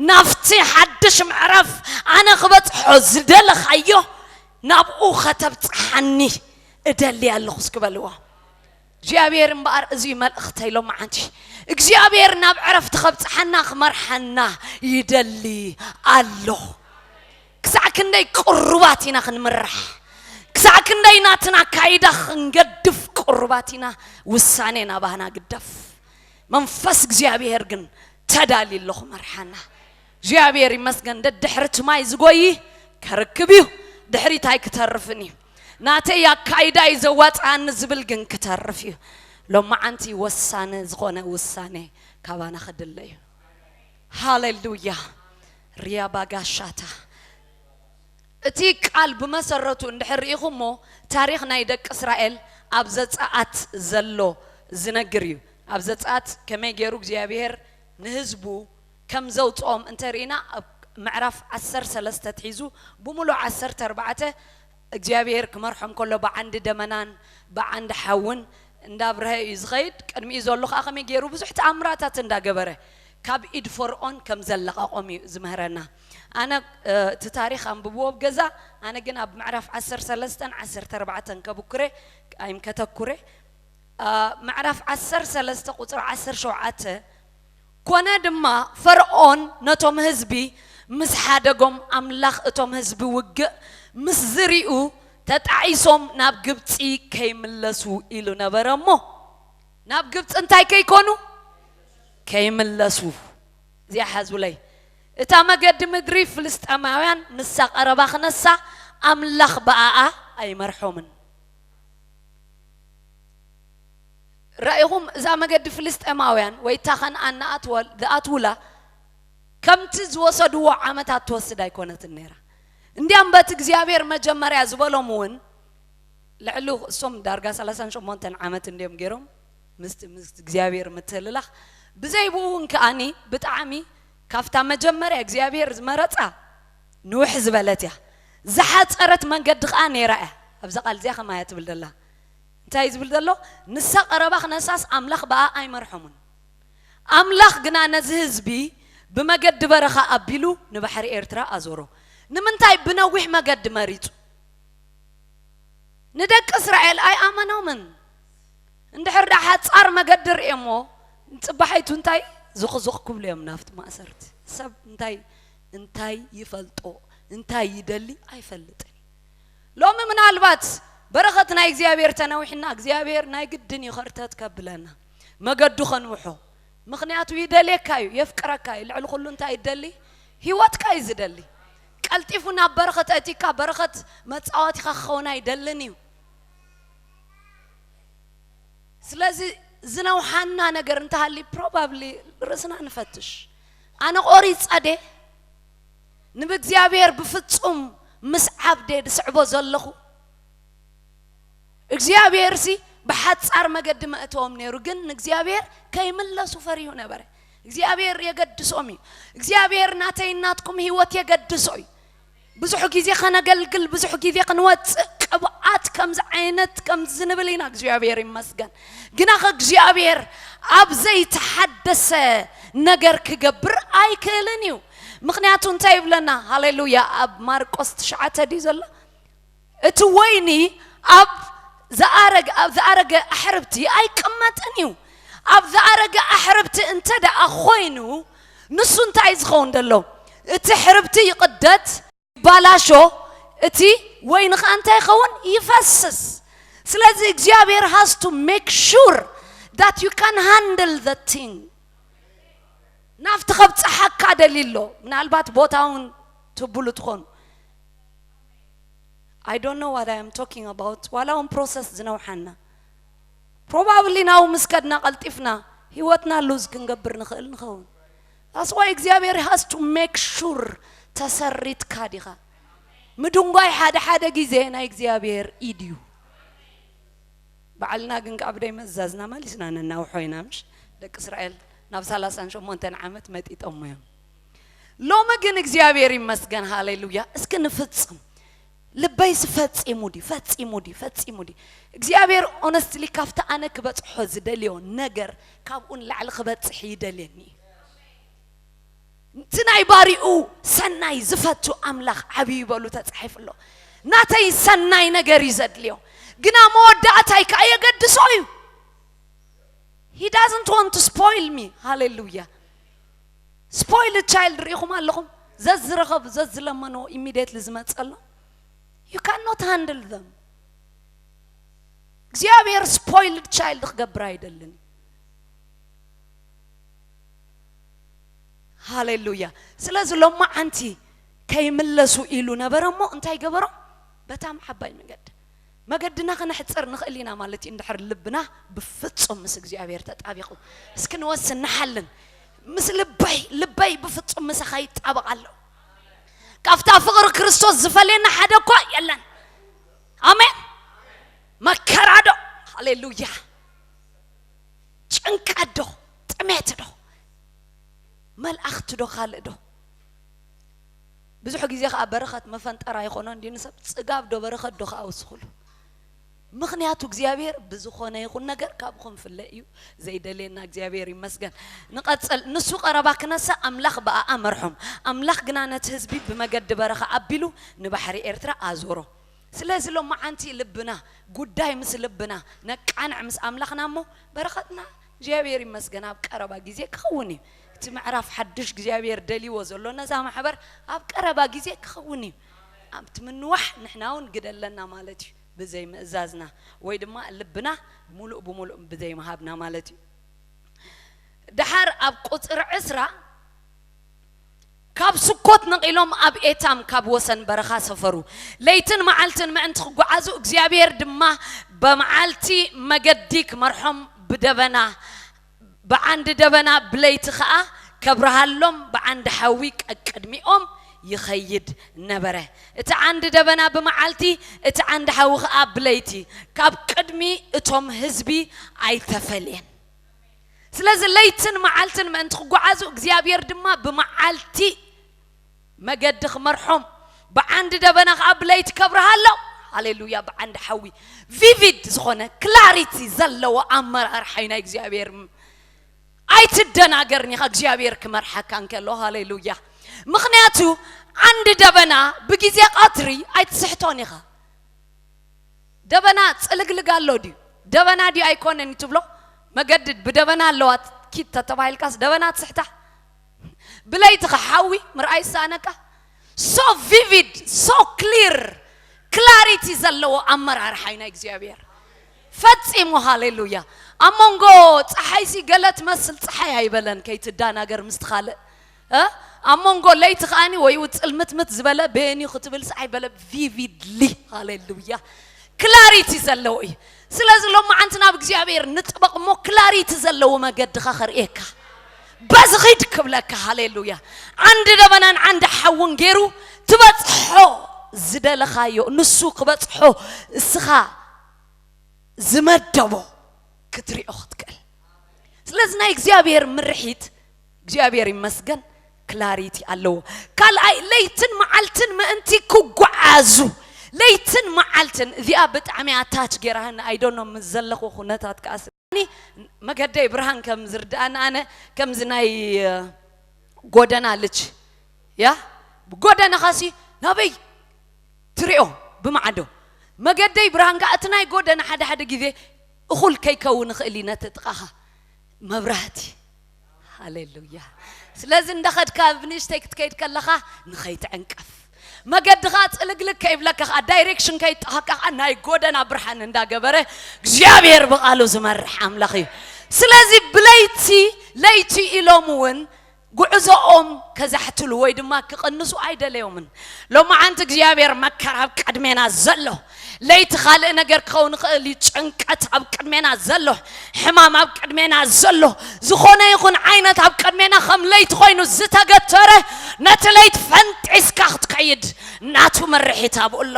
ናብቲ ሓድሽ ምዕራፍ ኣነ ክበጽሖ ዝደለኻዮ ናብኡ ኸተብጽሓኒ እደሊ ኣለኹ እስኪ በልዎ። እግዚኣብሔር እምበኣር እዚ እዩ መልእኽተይ ሎማዓንቲ። እግዚኣብሔር ናብ ዕረፍቲ ኸብጽሓና ኽመርሓና ይደሊ ኣሎ። ክሳዕ ክንደይ ቅሩባት ኢና ክንምራሕ? ክሳዕ ክንደይ ናትና ኣካይዳ ክንገድፍ ቅሩባት ኢና? ውሳኔ ናባህና ግደፍ። መንፈስ እግዚኣብሔር ግን ተዳልዩ ኣሎ ኽመርሓና። እግዚኣብሔር ይመስገን። ደድሕሪ እቲ ማይ ዝጎይ ከርክብ እዩ፣ ድሕሪት ኣይክተርፍን እዩ። ናተይ ኣካይዳ እዩ ዘዋፅኣኒ ዝብል ግን ክተርፍ እዩ። ሎማዓንቲ ወሳኒ ዝኾነ ውሳኔ ካባና ክድለ እዩ። ሃሌሉያ። ሪያ ባጋሻታ። እቲ ቃል ብመሰረቱ እንድሕር ርኢኹሞ፣ ታሪኽ ናይ ደቂ እስራኤል ኣብ ዘፀኣት ዘሎ ዝነግር እዩ። ኣብ ዘፀኣት ከመይ ገይሩ እግዚኣብሔር ንህዝቡ ከም ዘውፅኦም እንተርኢና፣ ኣብ ምዕራፍ ዓሰርተ ሰለስተ ትሒዙ ብምሉእ ዓሰርተ ኣርባዕተ እግዚኣብሔር ክመርሖም ከሎ ብዓንዲ ደመናን ብዓንዲ ሓውን እንዳብርሀ እዩ ዝኸይድ። ቅድሚኡ ዘሎ ከዓ ከመይ ገይሩ ብዙሕ ተኣምራታት እንዳገበረ ካብ ኢድ ፈርዖን ከም ዘለቐቖም እዩ ዝምህረና። ኣነ እቲ ታሪኽ ኣንብብዎ ኣብ ገዛ። ኣነ ግን ኣብ ምዕራፍ ዓሰርተ ሰለስተን ዓሰርተ ኣርባዕተን ከብኩረ ኣይም ከተኩረ። ምዕራፍ ዓሰርተ ሰለስተ ቁፅሪ ዓሰርተ ሸውዓተ፣ ኮነ ድማ ፈርዖን ነቶም ህዝቢ ምስ ሓደጎም፣ ኣምላኽ እቶም ህዝቢ ውግእ ምስ ዝሪኡ ተጣዒሶም ናብ ግብፂ ከይምለሱ ኢሉ ነበረ እሞ፣ ናብ ግብፂ እንታይ ከይኮኑ? ከይምለሱ። እዚኣ ሓዙለይ። እታ መገዲ ምድሪ ፍልስጤማውያን ንሳ ቀረባ ክነሳ፣ ኣምላኽ ብኣኣ ኣይመርሖምን። ራኢኹም፣ እዛ መገዲ ፍልስጤማውያን ወይ እታ ኸነኣን ንኣትወል- ዝኣትውላ ከምቲ ዝወሰድዎ ዓመታት ትወስድ ኣይኮነትን ነይራ። እንዲያም በቲ እግዚኣብሔር መጀመርያ ዝበሎም እውን ልዕሊ እሶም ዳርጋ ሰላሳን ሸሞንተን ዓመት እንዲዮም ገይሮም ምስ ምስ እግዚኣብሔር ምትህልላኽ። ብዘይ ብኡ እውን ከኣኒ ብጣዕሚ ካብታ መጀመርያ እግዚኣብሔር ዝመረጻ ንውሕ ዝበለት እያ። ዝሓጸረት መንገዲ ኸኣ ነይራ እያ። ኣብዛ ቃል እዚኣ ከማያ ትብል ደላ። እንታይ እዩ ዝብል ዘሎ? ንሳ ቀረባ ክነሳስ ኣምላኽ ብኣ ኣይመርሖምን። ኣምላኽ ግና ነዚ ህዝቢ ብመገዲ በረኻ ኣቢሉ ንባሕሪ ኤርትራ ኣዞሮ። ንምንታይ ብነዊሕ መገዲ መሪጹ? ንደቂ እስራኤል ኣይኣመኖምን። እንድሕር ደኣ ሓጻር መገዲ ርእየሞ፣ ጽባሒቱ እንታይ? ዙኽ ዙኽ ክብሉ እዮም ናብቲ ማእሰርቲ። ሰብ እንታይ፣ እንታይ ይፈልጦ፣ እንታይ ይደሊ ኣይፈልጥን። ሎሚ ምናልባት በረኸት ናይ እግዚኣብሔር ተነዊሕና፣ እግዚኣብሔር ናይ ግድን እዩ ኸርተት ከብለና፣ መገዱ ኸንውሖ። ምኽንያቱ ይደልየካ እዩ፣ የፍቅረካ እዩ። ልዕሊ ኹሉ እንታይ ይደሊ? ህይወትካ እዩ ዝደሊ። ቀልጢፉ ናብ በረኸት ኣእቲካ፣ በረኸት መጻወቲኻ ክኸውን ኣይደልን እዩ። ስለዚ ዝነውሓና ነገር እንተሃሊ፣ ፕሮባብሊ ርእስና ንፈትሽ። ኣነ ቆሪጸ ዴ ንብእግዚኣብሔር ብፍጹም ምስዓብ ዴ ዝስዕቦ ዘለኹ? እግዚኣብሔርሲ ብሓጻር መገዲ መእተዎም ነይሩ፣ ግን ንእግዚኣብሔር ከይምለሱ ፈሪሁ ነበረ። እግዚኣብሔር የገድሶም እዩ። እግዚኣብሔር ናተይ ናትኩም ህይወት የገድሶ እዩ። ብዙሕ ግዜ ከነገልግል፣ ብዙሕ ግዜ ክንወጽእ ቅብኣት ከምዚ ዓይነት ከምዚ ንብል ኢና። እግዚኣብሔር ይመስገን። ግና ከእግዚኣብሔር ኣብ ዘይተሓደሰ ነገር ክገብር ኣይክእልን እዩ። ምኽንያቱ እንታይ ይብለና? ሃሌሉያ። ኣብ ማርቆስ ትሽዓተ ድዩ ዘሎ? እቲ ወይኒ ኣብ ዝኣረገ፣ ኣብ ዝኣረገ ኣሕርብቲ ኣይቅመጥን እዩ። ኣብ ዝኣረገ ኣሕርብቲ እንተ ደኣ ኮይኑ፣ ንሱ እንታይ ዝኸውን ደሎ? እቲ ሕርብቲ ይቕደድ፣ ይባላሾ፣ እቲ ወይኒ ኸኣ እንታይ ይኸውን? ይፈስስ። ስለዚ እግዚኣብሔር has to make sure that you can handle the thing። ናብቲ ከብጽሓካ ደልዩ ኣሎ። ምናልባት ቦታ እውን ትብሉ ትኾኑ። I don't know what I am talking about። ዋላ እውን ፕሮሰስ ዝነውሓና። ፕሮባብሊ ናብኡ ምስ ከድና ቀልጢፍና ህይወትና ሉዝ ክንገብር ንኽእል ንኸውን። That's why እግዚኣብሔር has to make sure ተሰሪትካ ዲኻ። ምድንጓይ ሓደ ሓደ ግዜ ናይ እግዚኣብሔር ኢድ እዩ። ባዕልና ግን ካብ ደይ መዛዝና መሊስና ነናውሖ ኢና፣ ምሽ? ደቂ እስራኤል ናብ ሰላሳን ሸሞንተን ዓመት መጢጦሞ እዮም። ሎሚ ግን እግዚኣብሔር ይመስገን፣ ሃሌሉያ። እስኪ ንፍጽም። ልበይስ ፈጺሙ ድዩ? ፈጺሙ ድዩ? ፈጺሙ ድዩ? እግዚኣብሔር ኦነስትሊ ካብቲ ኣነ ክበጽሖ ዝደልዮ ነገር ካብኡ ንላዕሊ ክበጽሕ ይደልየኒ እዩ። እቲ ናይ ባሪኡ ሰናይ ዝፈቱ ኣምላኽ ዓብዩ ይበሉ ተጻሒፉ ኣሎ። ናተይ ሰናይ ነገር እዩ ዘድልዮ፣ ግና መወዳእታይ ከኣ የገድሶ እዩ። He doesn't want to spoil me. ሃሌሉያ። ስፖይልድ ቻይልድ ርኢኹም ኣለኹም? ዘዝረኸብ ዘዝለመኖ ኢሚዲየትሊ ዝመጸሎም። You cannot handle them። እግዚኣብሔር ስፖይልድ ቻይልድ ክገብር ኣይደልን። ሃሌሉያ። ስለዚ ሎማዓንቲ ከይምለሱ ኢሉ ነበረ እሞ እንታይ ገበሮም? በታ ዓባይ መገዲ። መገድና ከነሕጽር ንኽእል ኢና ማለት እዩ፣ እንድሕር ልብና ብፍጹም ምስ እግዚኣብሔር ተጣቢቑ። እስኪ ንወስን ንሓልን። ምስ ልበይ፣ ልበይ ብፍጹም ምሳኻ ይጣበቕ ኣሎ። ካብታ ፍቕሪ ክርስቶስ ዝፈልየና ሓደ እኳ የለን። ኣሜን። መከራ ዶ? ሃሌሉያ። ጭንቀት ዶ? ጥሜት ዶ? መልኣኽቲ ዶ? ካልእ ዶ? ብዙሕ ግዜ ኸዓ በረኸት መፈንጠራ ይኾኖ እንዲ ንሰብ። ጽጋብ ዶ በረኸት ዶ ኸዓ ወስኹሉ? ምኽንያቱ እግዚኣብሔር ብዝኾነ ይኹን ነገር ካብኹም ፍለ እዩ ዘይደልየና። እግዚኣብሔር ይመስገን። ንቐጽል። ንሱ ቀረባ ክነሳ ኣምላኽ ብኣኣ መርሖም። ኣምላኽ ግና ነቲ ህዝቢ ብመገዲ በረኻ ኣቢሉ ንባሕሪ ኤርትራ ኣዞሮ። ስለዚ ሎማዓንቲ ልብና፣ ጉዳይ ምስ ልብና ነቃንዕ ምስ ኣምላኽና እሞ በረኸትና እግዚኣብሔር ይመስገን ኣብ ቀረባ ግዜ ክኸውን እዩ። እቲ ምዕራፍ ሓድሽ እግዚኣብሔር ደልይዎ ዘሎ ነዛ ማሕበር ኣብ ቀረባ ግዜ ክኸውን እዩ። ኣብቲ ምንዋሕ ንሕና እውን ግደ ኣለና ማለት እዩ፣ ብዘይ ምእዛዝና ወይ ድማ ልብና ሙሉእ ብሙሉእ ብዘይ ምሃብና ማለት እዩ። ደሓር ኣብ ቁጽሪ ዕስራ ካብ ስኮት ነቒሎም ኣብ ኤታም ካብ ወሰን በረኻ ሰፈሩ። ለይትን መዓልትን ምእንቲ ክጓዓዙ እግዚኣብሔር ድማ ብመዓልቲ መገዲ ክመርሖም ብደበና ብዓንዲ ደበና ብለይቲ ኸኣ ከብርሃሎም ብዓንዲ ሓዊ ቀቅድሚኦም ይኸይድ ነበረ። እቲ ዓንዲ ደበና ብመዓልቲ፣ እቲ ዓንዲ ሓዊ ኸኣ ብለይቲ ካብ ቅድሚ እቶም ህዝቢ ኣይተፈልየን። ስለዚ ለይትን መዓልትን ምእንቲ ክጓዓዙ እግዚኣብሔር ድማ ብመዓልቲ መገዲ ክመርሖም፣ ብዓንዲ ደበና ከዓ ብለይቲ ከብርሃሎም። ሃሌሉያ። ብዓንዲ ሓዊ ቪቪድ ዝኾነ ክላሪቲ ዘለዎ ኣመራርሓ እዩ ናይ እግዚኣብሔር። ኣይትደናገርኒ ኢኻ እግዚኣብሔር ክመርሓካ እንከሎ። ሃሌሉያ። ምኽንያቱ ዓንዲ ደበና ብግዜ ቀትሪ ኣይትስሕቶን ኢኻ። ደበና ጽልግልግ ኣሎ ድዩ? ደበና ድዩ ኣይኮነን ትብሎ? መገዲ ብደበና ኣለዋ ኪድ ተተባሂልካስ ደበና ትስሕታ? ብለይቲ ኸሓዊ ምርኣይ ይሰኣነካ። So vivid, so clear, clarity ዘለዎ ኣመራርሓ እዩ ናይ እግዚኣብሔር። ፈጺሙ። ሃሌሉያ። ኣብ መንጎ ፀሓይሲ ገለ ትመስል ፀሓይ ኣይበለን ከይትዳናገር ምስቲ ካልእ። ኣብ መንጎ ለይቲ ከዓኒ ወይ ጽልምትምት ዝበለ በየንዩ ክትብል ሰዓይ በለ። ቪቪድሊ። ሃሌሉያ። ክላሪቲ ዘለዎ እዩ። ስለዚ ሎማዓንቲ ናብ እግዚኣብሔር ንጥበቕ እሞ ክላሪቲ ዘለዎ መገድኻ ከርእየካ በዚ ኺድ ክብለካ። ሃሌሉያ። ዓንዲ ደበናን ዓንዲ ሓውን ገይሩ ትበጽሖ ዝደለኻዮ ንሱ ክበጽሖ እስኻ ዝመደቦ ክትሪኦ ክትክእል። ስለዚ ናይ እግዚኣብሔር ምርሒት እግዚኣብሔር ይመስገን ክላሪቲ ኣለዎ። ካልኣይ ለይትን መዓልትን ምእንቲ ክጓዓዙ ለይትን መዓልትን እዚኣ ብጣዕሚ ኣታች ገይራህን ኣይዶኖ ምስ ዘለኹ ኩነታት ከኣ መገደይ ብርሃን ከም ዝርድኣና ኣነ ከምዚ ናይ ጎደና ልች ያ ጎደናኻሲ ናበይ ትሪኦ ብማዕዶ መገደይ ብርሃን ከዓ እቲ ናይ ጎደና ሓደ ሓደ ግዜ እኹል ከይከውን ይኽእል እዩ ነቲ ጥቓኻ መብራህቲ። ሃሌሉያ። ስለዚ እንዳኸድካ ብንእሽተይ ክትከይድ ከለኻ ንኸይትዕንቀፍ መገድኻ ጽልግልግ ከይብለካ ከዓ ዳይሬክሽን ከይጠኸካ ከዓ ናይ ጎደና ብርሃን እንዳገበረ እግዚኣብሔር ብቓሉ ዝመርሕ ኣምላኽ እዩ። ስለዚ ብለይቲ ለይቲ ኢሎም እውን ጉዕዞኦም ከዛሕትሉ ወይ ድማ ክቕንሱ ኣይደለዮምን። ሎማዓንቲ እግዚኣብሔር መከራ ኣብ ቅድሜና ዘሎ ለይቲ ካልእ ነገር ክኸውን ይኽእል እዩ። ጭንቀት ኣብ ቅድሜና ዘሎ፣ ሕማም ኣብ ቅድሜና ዘሎ፣ ዝኾነ ይኹን ዓይነት ኣብ ቅድሜና ከም ለይቲ ኮይኑ ዝተገተረ ነቲ ለይቲ ፈንጢስካ ክትከይድ ናቱ መርሒት ኣብኡ ኣሎ።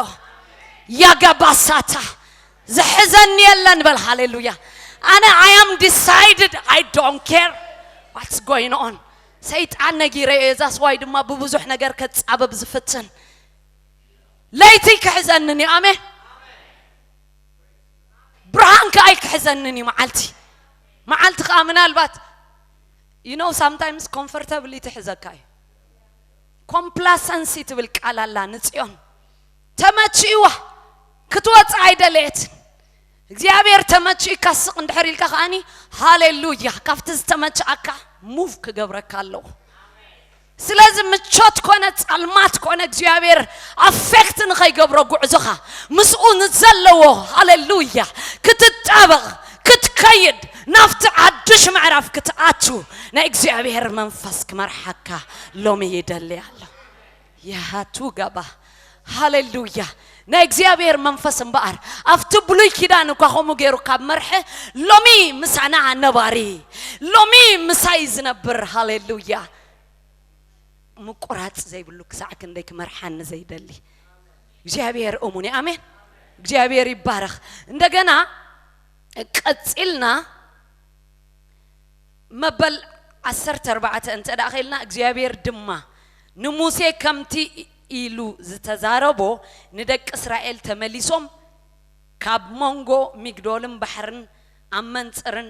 ያጋባሳታ ዝሕዘኒ የለን በል። ሃሌሉያ። ኣነ I am decided, I don't care what's going on። ሰይጣን ነጊረ እየ። እዛስ ዋይ ድማ ብብዙሕ ነገር ከጻበብ ዝፍትን ለይቲ ክሕዘንን እዩ። ኣሜን። ብርሃን ከኣ ኣይክሕዘንን እዩ። መዓልቲ መዓልቲ ከኣ ምናልባት you know sometimes comfortably ትሕዘካ እዩ። ኮምፕላሰንሲ ትብል ቃል ኣላ ንጽዮን ተመችእዋ ክትወጽእ ኣይደለየትን። እግዚኣብሔር ተመችእካ ስቕ እንድሕር ኢልካ ከኣኒ ሃሌሉያ ካብቲ ዝተመችኣካ ሙቭ ክገብረካ ኣለዎ። ስለዚ ምቾት ኮነ ጸልማት ኮነ እግዚኣብሔር ኣፌክት ንኸይገብሮ ጉዕዞኻ ምስኡ ንዘለዎ ሃሌሉያ ክትጣበቕ ክትከይድ ናብቲ ሓድሽ ምዕራፍ ክትኣቱ ናይ እግዚኣብሔር መንፈስ ክመርሓካ ሎሚ ይደሊ ኣሎ። ያሃቱ ጋባ ሃሌሉያ ናይ እግዚኣብሔር መንፈስ እምበኣር ኣብቲ ብሉይ ኪዳን እኳ ከምኡ ገይሩ ካብ መርሐ ሎሚ ምሳና ነባሪ ሎሚ ምሳይ ዝነብር ሃሌሉያ ምቁራጽ ዘይብሉ ክሳዕ ክንደይ ክመርሓኒ ዘይደሊ እግዚኣብሔር እሙን እዩ። ኣሜን። እግዚኣብሔር ይባረኽ። እንደገና ቀጺልና መበል ዓሰርተ ኣርባዕተ እንተ ደኣ ኸኢልና እግዚኣብሔር ድማ ንሙሴ ከምቲ ኢሉ ዝተዛረቦ ንደቂ እስራኤል ተመሊሶም ካብ መንጎ ሚግዶልን ባሕርን ኣብ መንጽርን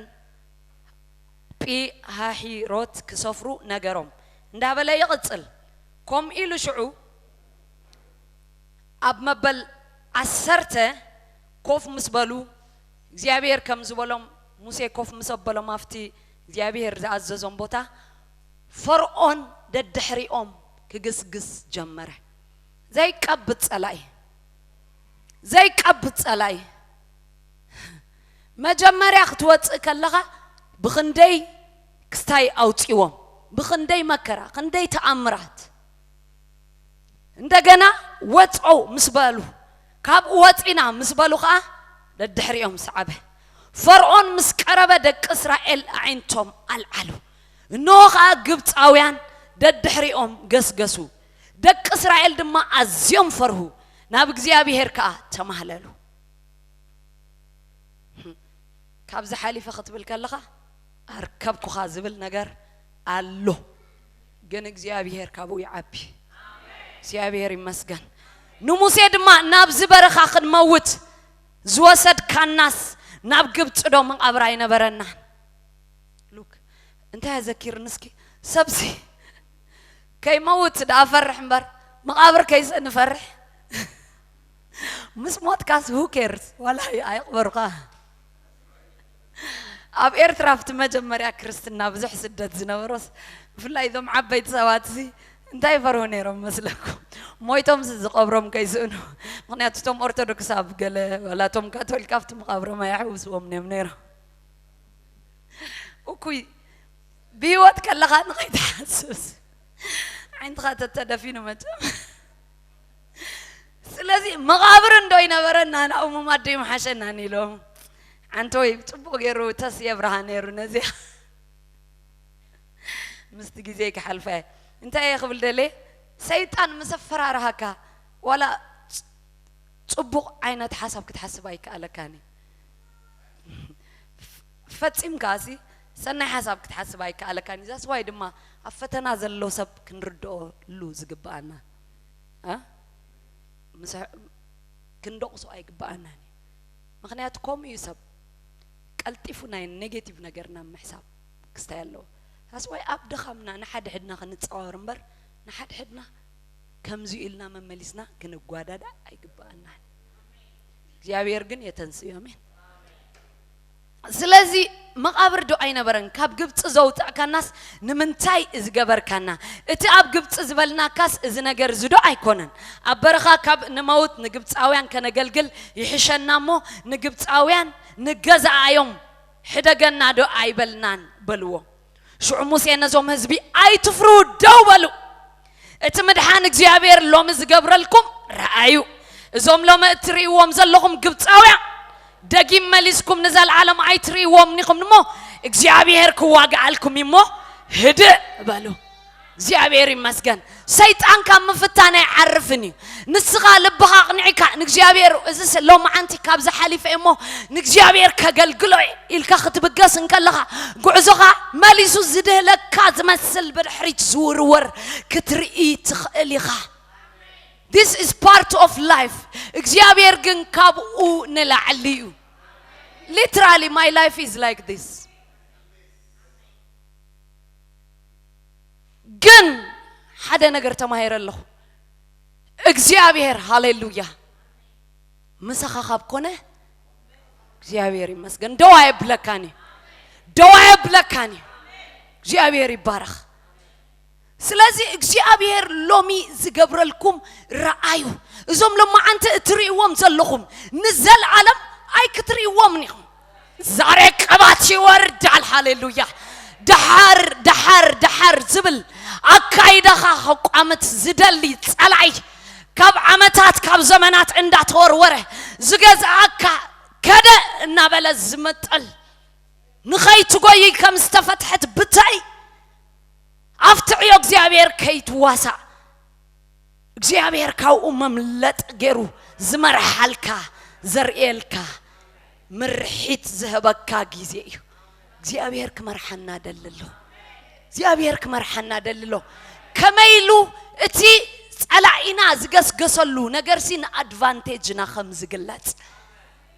ጲሃሒሮት ክሰፍሩ ነገሮም እንዳበለ ይቕጽል። ከምኡ ኢሉ ሽዑ ኣብ መበል ዓሰርተ ኮፍ ምስ በሉ እግዚኣብሔር ከም ዝበሎም ሙሴ ኮፍ ምስ ኣበሎም ኣብቲ እግዚኣብሔር ዝኣዘዞም ቦታ ፈርዖን ደድሕሪኦም ክግስግስ ጀመረ። ዘይቀብጽ ጸላኢ ዘይቀብጽ ጸላኢ መጀመርያ ክትወጽእ ከለኻ ብኽንደይ ክስታይ ኣውጺዎም ብኽንደይ መከራ ክንደይ ተኣምራት እንደገና ወጽኦ ምስ በሉ ካብኡ ወጺና ምስ በሉ ኸዓ ደድሕሪኦም ሰዓበ። ፈርዖን ምስ ቀረበ ደቂ እስራኤል ኣዒንቶም ኣልዓሉ። እንሆ ኸዓ ግብፃውያን ደድሕሪኦም ገስገሱ። ደቂ እስራኤል ድማ ኣዝዮም ፈርሁ፣ ናብ እግዚኣብሄር ከኣ ተማህለሉ። ካብዚ ሓሊፈ ክትብል ከለኻ ኣርከብኩኻ ዝብል ነገር ኣሎ። ግን እግዚኣብሔር ካብኡ ይዓቢ። እግዚኣብሔር ይመስገን። ንሙሴ ድማ ናብዚ በረኻ ክንመውት ዝወሰድካናስ ናብ ግብፂ ዶ መቓብር ኣይነበረናን? ሉክ እንታይ ኣዘኪርኒ እስኪ ሰብሲ ከይመውት ደኣ ፈርሕ እምበር መቓብር ከይስእ ንፈርሕ። ምስ ሞትካስ who cares ዋላ ኣይቕበሩኻ። ኣብ ኤርትራ ኣብቲ መጀመርያ ክርስትና ብዙሕ ስደት ዝነበሮስ ብፍላይ እዞም ዓበይቲ ሰባት ሲ እንታይ ይፈርሁ ነይሮም መስለኩም? ሞይቶም ሲ ዝቐብሮም ከይስእኑ። ምክንያቱ እቶም ኦርቶዶክስ ኣብ ገለ ዋላ እቶም ካቶሊክ ኣብቲ መቓብሮም ኣየሕውስዎም እዮም ነይሮም። እኩይ ብህይወት ከለኻ ንኸይትሓስብስ ዓይንትኻ ተተደፊኑ መቸም። ስለዚ መቓብር እንዶ ይነበረና ናብኡ ምማድ ይምሓሸናን ኢሎም። ኣንተ ወይ ጽቡቕ ገይሩ ተስ የብርሃ ነይሩ ነዚኣ ምስቲ ግዜ ክሓልፋ እየ። እንታይ እየ ክብል ደልየ? ሰይጣን ምስ ኣፈራርሃካ ዋላ ጽ- ጽቡቕ ዓይነት ሓሳብ ክትሓስብ ኣይከኣለካን እዩ። ፈጺምካ ሲ ሰናይ ሓሳብ ክትሓስብ ኣይከኣለካን እዩ። ዛስዋይ ድማ ኣብ ፈተና ዘሎ ሰብ ክንርድኦሉ ዝግብኣና እ? ምስ ክንደቕሶ ኣይግብኣናን እዩ። ምክንያቱ ከምኡ እዩ ሰብ ቀልጢፉ ናይ ኔጌቲቭ ነገር ናብ ምሕሳብ ክስታይ ኣለዎ። ዛስዋይ ኣብ ድኻምና ንሓድሕድና ክንጸዋወር እምበር ንሓድሕድና ከምዚ ኢልና መመሊስና ክንጓዳዳ ኣይግብኣናን። እግዚኣብሔር ግን የተንስኡ ኣሜን። ስለዚ መቓብር ዶ ኣይነበረን? ካብ ግብፂ ዘውፃእካናስ ንምንታይ እዚ ገበርካና? እቲ ኣብ ግብፂ ዝበልናካስ እዚ ነገር እዚ ዶ ኣይኮነን? ኣብ በረኻ ካብ ንመውት ንግብፃውያን ከነገልግል ይሕሸና እሞ ንግብፃውያን ንገዛኣዮም ሕደገና ዶ ኣይበልናን በልዎ። ሽዑ ሙሴ ነዞም ህዝቢ ኣይትፍርሁ ደው በሉ። እቲ ምድሓን እግዚኣብሔር ሎሚ ዝገብረልኩም ረኣዩ። እዞም ሎሚ እትርእይዎም ዘለኹም ግብፃውያን ደጊም መሊስኩም ንዘለዓለም ኣይትርእይዎም ኒኹም እሞ እግዚኣብሔር ክዋግኣልኩም እሞ ህድእ በሉ። እግዚኣብሔር ይመስገን። ሰይጣን ካብ ምፍታን ኣይዓርፍን እዩ። ንስኻ ልብኻ ኣቕኒዕካ ንእግዚኣብሔር እዚ ስ- ሎማዓንቲ ካብዚ ሓሊፈ እሞ ንእግዚኣብሔር ከገልግሎ እየ ኢልካ ክትብገስ እንከለኻ ጉዕዞኻ መሊሱ ዝድህለካ ዝመስል ብድሕሪት ዝውርወር ክትርኢ ትኽእል ኢኻ። This is part of life። እግዚኣብሔር ግን ካብኡ ንላዕሊ እዩ። Literally my life is like this። ግን ሓደ ነገር ተማሂረ ኣለኹ። እግዚኣብሔር ሃሌሉያ ምሳኻ ካብ ኮነ እግዚኣብሔር ይመስገን። ደው ኣየብለካን እዩ። ደው ኣየብለካን እዩ። እግዚኣብሔር ይባረኽ። ስለዚ እግዚኣብሔር ሎሚ ዝገብረልኩም ረኣዩ። እዞም ሎማዓንቲ እትርእይዎም ዘለኹም ንዘለዓለም ኣይክትርእይዎም ኢኹም። ዛሬ ቅባት ይወርዳል። ሃሌሉያ። ደሓር ደሓር ደሓር ዝብል ኣካይዳኻ ከቋምት ዝደሊ ጸላኢ ካብ ዓመታት ካብ ዘመናት እንዳተወርወረ ዝገዝኣካ ከደ እናበለ ዝመጠል ንኸይትጎይ ከም ዝተፈትሐት ብተይ ኣብቲ ዕዮ እግዚኣብሔር ከይትዋሳእ እግዚኣብሔር ካብኡ መምለጥ ገይሩ ዝመርሓልካ ዘርእየልካ ምርሒት ዝህበካ ግዜ እዩ። እግዚኣብሔር ክመርሓና ደልሎ እግዚኣብሔር ክመርሓና ደልሎ ከመይ ኢሉ እቲ ጸላኢና ዝገስገሰሉ ነገርሲ ንኣድቫንቴጅና ከም ዝግለጽ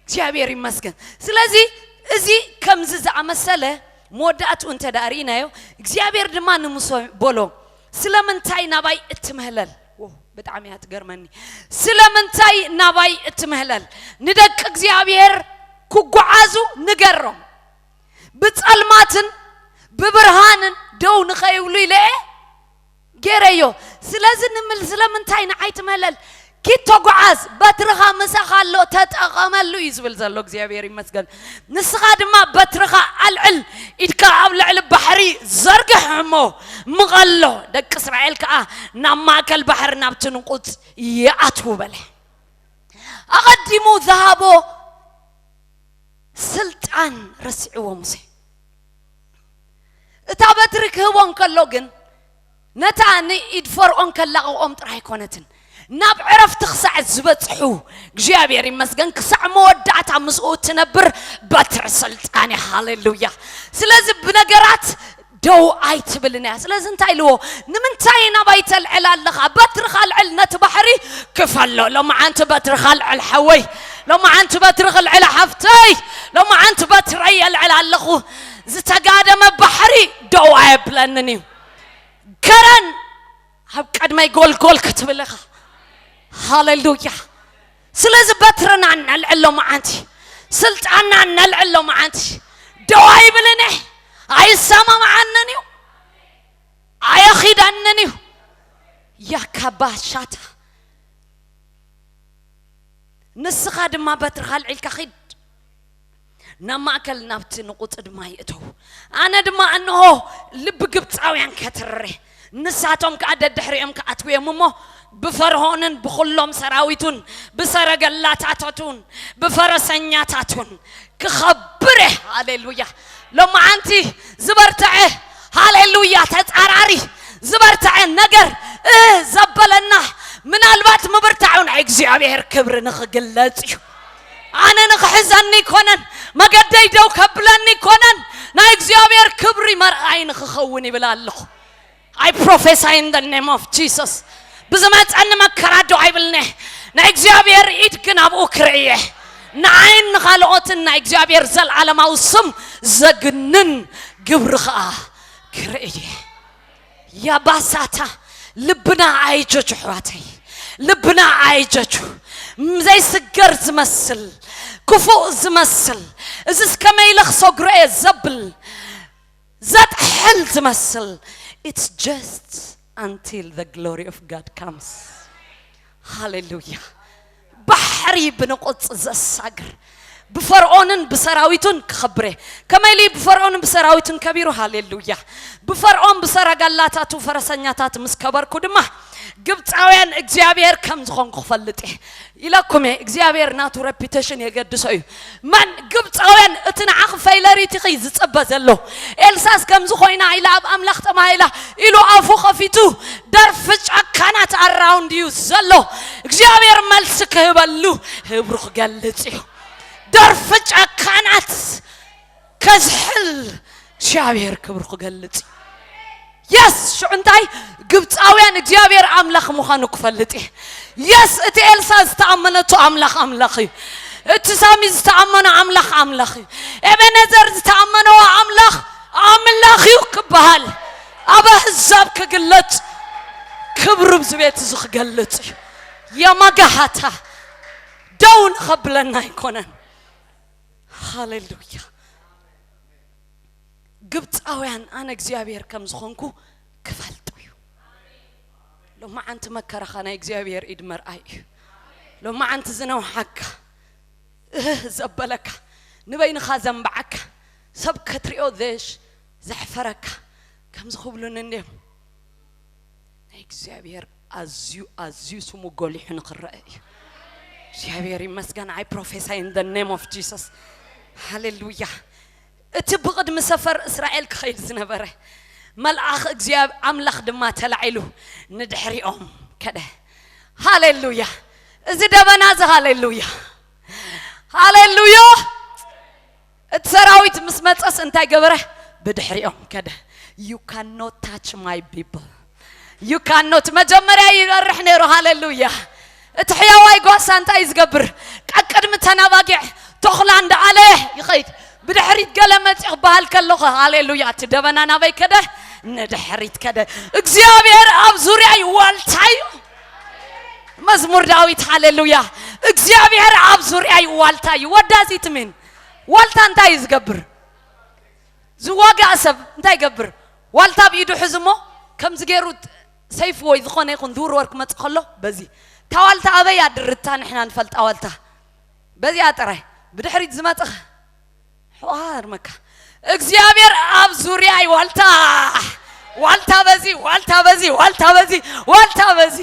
እግዚኣብሔር ይመስገን። ስለዚ እዚ ከምዚ ዝኣመሰለ መወዳእትኡ እንተ ደኣ ርኢናዮ እግዚኣብሔር ድማ ንሙሴ በሎ ስለምንታይ ናባይ እትምህለል? ብጣዕሚ እያ ትገርመኒ። ስለምንታይ ናባይ እትምህለል? ንደቂ እግዚኣብሔር ክጓዓዙ ንገሮም። ብጸልማትን ብብርሃንን ደው ንኸይብሉ ኢለ እየ ገይረዮ። ስለዚ ንምል ስለምንታይ ንዓይ ትመለል? ኪድ ተጓዓዝ፣ በትርኻ ምሳኻ ኣሎ፣ ተጠቐመሉ እዩ ዝብል ዘሎ። እግዚኣብሔር ይመስገን። ንስኻ ድማ በትርኻ ኣልዕል፣ ኢድካ ኣብ ልዕሊ ባሕሪ ዘርግሕ እሞ ምቐሎ፣ ደቂ እስራኤል ከኣ ናብ ማእከል ባሕሪ ናብቲ ንቁጽ ይኣትዉ በለ። ኣቐዲሙ ዝሃቦ ስልጣን ረሲዕዎ ሙሴ። እታ በትሪ ክህቦ እንከሎ ግን ነታ ንኢድ ፈርኦን ከላቕቖም ጥራይ ኣይኮነትን፣ ናብ ዕረፍቲ ክሳዕ ዝበጽሑ እግዚኣብሔር ይመስገን። ክሳዕ መወዳእታ ምስኡ እትነብር በትሪ ስልጣን እያ። ሃሌሉያ። ስለዚ ብነገራት ደው ኣይትብልን እያ። ስለዚ እንታይ ኢልዎ? ንምንታይ ናባይ ተልዕል ኣለኻ? በትርኻ ልዕል፣ ነቲ ባሕሪ ክፈሎ። ሎመዓንቲ በትርኻ ልዕል ሓወይ፣ ሎመዓንቲ በትርኺ ልዕል ሓፍተይ፣ ሎመዓንቲ በትረይ የልዕል ኣለኹ። ዝተጋደመ ባሕሪ ደው ኣየብለንን እዩ። ከረን ኣብ ቀድመይ ጎልጎል ክትብል ኢኻ። ሃሌሉያ። ስለዚ በትርና ነልዕሎ መዓንቲ፣ ስልጣንና ነልዕሎ መዓንቲ። ደው ኣይብልን እየ፣ ኣይሰማምዓንን እዩ፣ ኣየኺደንን እዩ። ያካባሻታ ንስኻ ድማ በትርኻ ኣልዒልካ ኺድ። ናብ ማእከል ናብቲ ንቑጽ ድማ ይእተው። ኣነ ድማ እንሆ ልቢ ግብጻውያን ከትርረ፣ ንሳቶም ከኣ ደድሕሪኦም ክኣትዉ እዮም እሞ ብፈርዖንን ብኹሎም ሰራዊቱን ብሰረገላታቱን ብፈረሰኛታቱን ክኸብር እየ። ሃሌሉያ። ሎመዓንቲ ዝበርትዐ፣ ሃሌሉያ፣ ተጻራሪ ዝበርትዐ ነገር እ ዘበለና ምናልባት ምብርታዑ ናይ እግዚኣብሔር ክብሪ ንኽግለጽ እዩ። ኣነ ንኽሕዘኒ ይኮነን፣ መገደይ ደው ከብለኒ ይኮነን፣ ናይ እግዚኣብሔር ክብሪ መርኣይ ንኽኸውን ይብል ኣለኹ። I prophesy in the name of Jesus። ብዝመፀኒ መከራ ዶ ኣይብልኒ። ናይ እግዚኣብሔር ኢድ ግን ኣብኡ ክርእየ፣ ንዓይን ንኻልኦትን ናይ እግዚኣብሔር ዘለዓለማዊ ስም ዘግንን ግብሪ ኸዓ ክርእየ። ያባሳታ ልብና ኣይጀጁ ኣሕዋተይ፣ ልብና ኣይጀጁ። ዘይስገር ዝመስል፣ ክፉእ ዝመስል፣ እዚስ ከመይ ኢለ ክሰግሮ እየ ዘብል፣ ዘጥሕል ዝመስል፣ it's just until the glory of God comes። ሃሌሉያ። ባሕሪ ብንቁጽ ዘሳግር፣ ብፈርዖንን ብሰራዊቱን ክኸብር እየ። ከመይ ኢሉ ብፈርዖንን ብሰራዊቱን ከቢሩ? ሃሌሉያ። ብፈርዖን ብሰረገላታቱ ፈረሰኛታት ምስ ከበርኩ ድማ ግብፃውያን እግዚኣብሔር ከም ዝኾንኩ ክፈልጥ እየ ኢለኩም እየ። እግዚኣብሔር ናቱ ሬፒቴሽን የገድሶ እዩ። መን ግብፃውያን እቲ ንዓኺ ፈይለሪቲኺ ዝፅበ ዘሎ፣ ኤልሳስ ከምዚ ኮይና ኢላ ኣብ ኣምላኽ ተማሂላ ኢሉ ኣፉ ከፊቱ ደርፊ ጨካናት ኣራውንድ እዩ ዘሎ። እግዚኣብሔር መልሲ ክህበሉ ህብሩ ክገልጽ እዩ። ደርፊ ጨካናት ከዝሕል እግዚኣብሔር ክብሩ ክገልጽ እዩ። የስ ሽዑ እንታይ ግብፃውያን እግዚኣብሔር ኣምላኽ ምዃኑ ክፈልጥ እየ። የስ እቲ ኤልሳ ዝተኣመነቱ ኣምላኽ ኣምላኽ እዩ። እቲ ሳሚ ዝተኣመኖ ኣምላኽ ኣምላኽ እዩ። ኤቤኔዘር ዝተኣመነዎ ኣምላኽ ኣምላኽ እዩ ክበሃል፣ ኣብ ኣህዛብ ክግለጽ፣ ክብሩ ኣብዚ ቤት እዚ ክገልጽ እዩ። የማጋሃታ ደው ንኸብለና ኣይኮነን። ሃሌሉያ። ግብፃውያን ኣነ እግዚኣብሔር ከም ዝኾንኩ ክፈልጡ እዩ። ሎማዓንቲ መከራኻ ናይ እግዚኣብሔር ኢድ መርኣይ እዩ። ሎማዓንቲ ዝነውሓካ እህ ዘበለካ፣ ንበይንኻ ዘንበዓካ፣ ሰብ ከትሪኦ ዘሽ ዘሕፈረካ ከምዚ ክብሉኒ እንድዮም። ናይ እግዚኣብሔር ኣዝዩ ኣዝዩ ስሙ ጎሊሑ ንኽረአ እዩ። እግዚኣብሔር ይመስገን። I prophesy in the name of Jesus። ሃሌሉያ። እቲ ብቕድሚ ሰፈር እስራኤል ክኸይድ ዝነበረ መልኣኽ እግዚኣብ ኣምላኽ ድማ ተላዒሉ ንድሕሪኦም ከደ። ሃሌሉያ። እዚ ደበና እዚ ሃሌሉያ፣ ሃሌሉያ። እቲ ሰራዊት ምስ መጸስ እንታይ ገበረ? ብድሕሪኦም ከደ። You cannot touch my people። You cannot። መጀመርያ ይበርሕ ነይሩ። ሃሌሉያ። እቲ ሕያዋይ ጓሳ እንታይ እዩ ዝገብር? ቀቅድሚ ተናባጊዕ ተኹላ እንዳኣለ ይኸይድ። ብድሕሪት ገለ መፂኡ ክበሃል ከለኹ፣ ሃሌሉያ፣ እቲ ደበና ናበይ ከደ? ንድሕሪት ከደ። እግዚኣብሔር ኣብ ዙርያ ይዋልታ እዩ። መዝሙር ዳዊት፣ ሃሌሉያ። እግዚኣብሔር ኣብ ዙርያ ይዋልታ እዩ። What does it mean? ዋልታ እንታይ እዩ ዝገብር? ዝዋጋእ ሰብ እንታይ ይገብር? ዋልታ ኣብ ኢዱ ሕዙ እሞ ከምዚ ገይሩ ሰይፍ ወይ ዝኾነ ይኹን ዝውርወር ክመጽእ ከሎ በዚ። እታ ዋልታ ኣበይ ኣድርታ ንሕና ንፈልጣ ዋልታ። በዚኣ ጥራይ ብድሕሪት ዝመጽእ ሕዋር መካ እግዚኣብሔር ኣብ ዙርያ ዋልታ፣ ዋልታ በዚ፣ ዋልታ በዚ፣ ዋልታ በዚ፣ ዋልታ በዚ።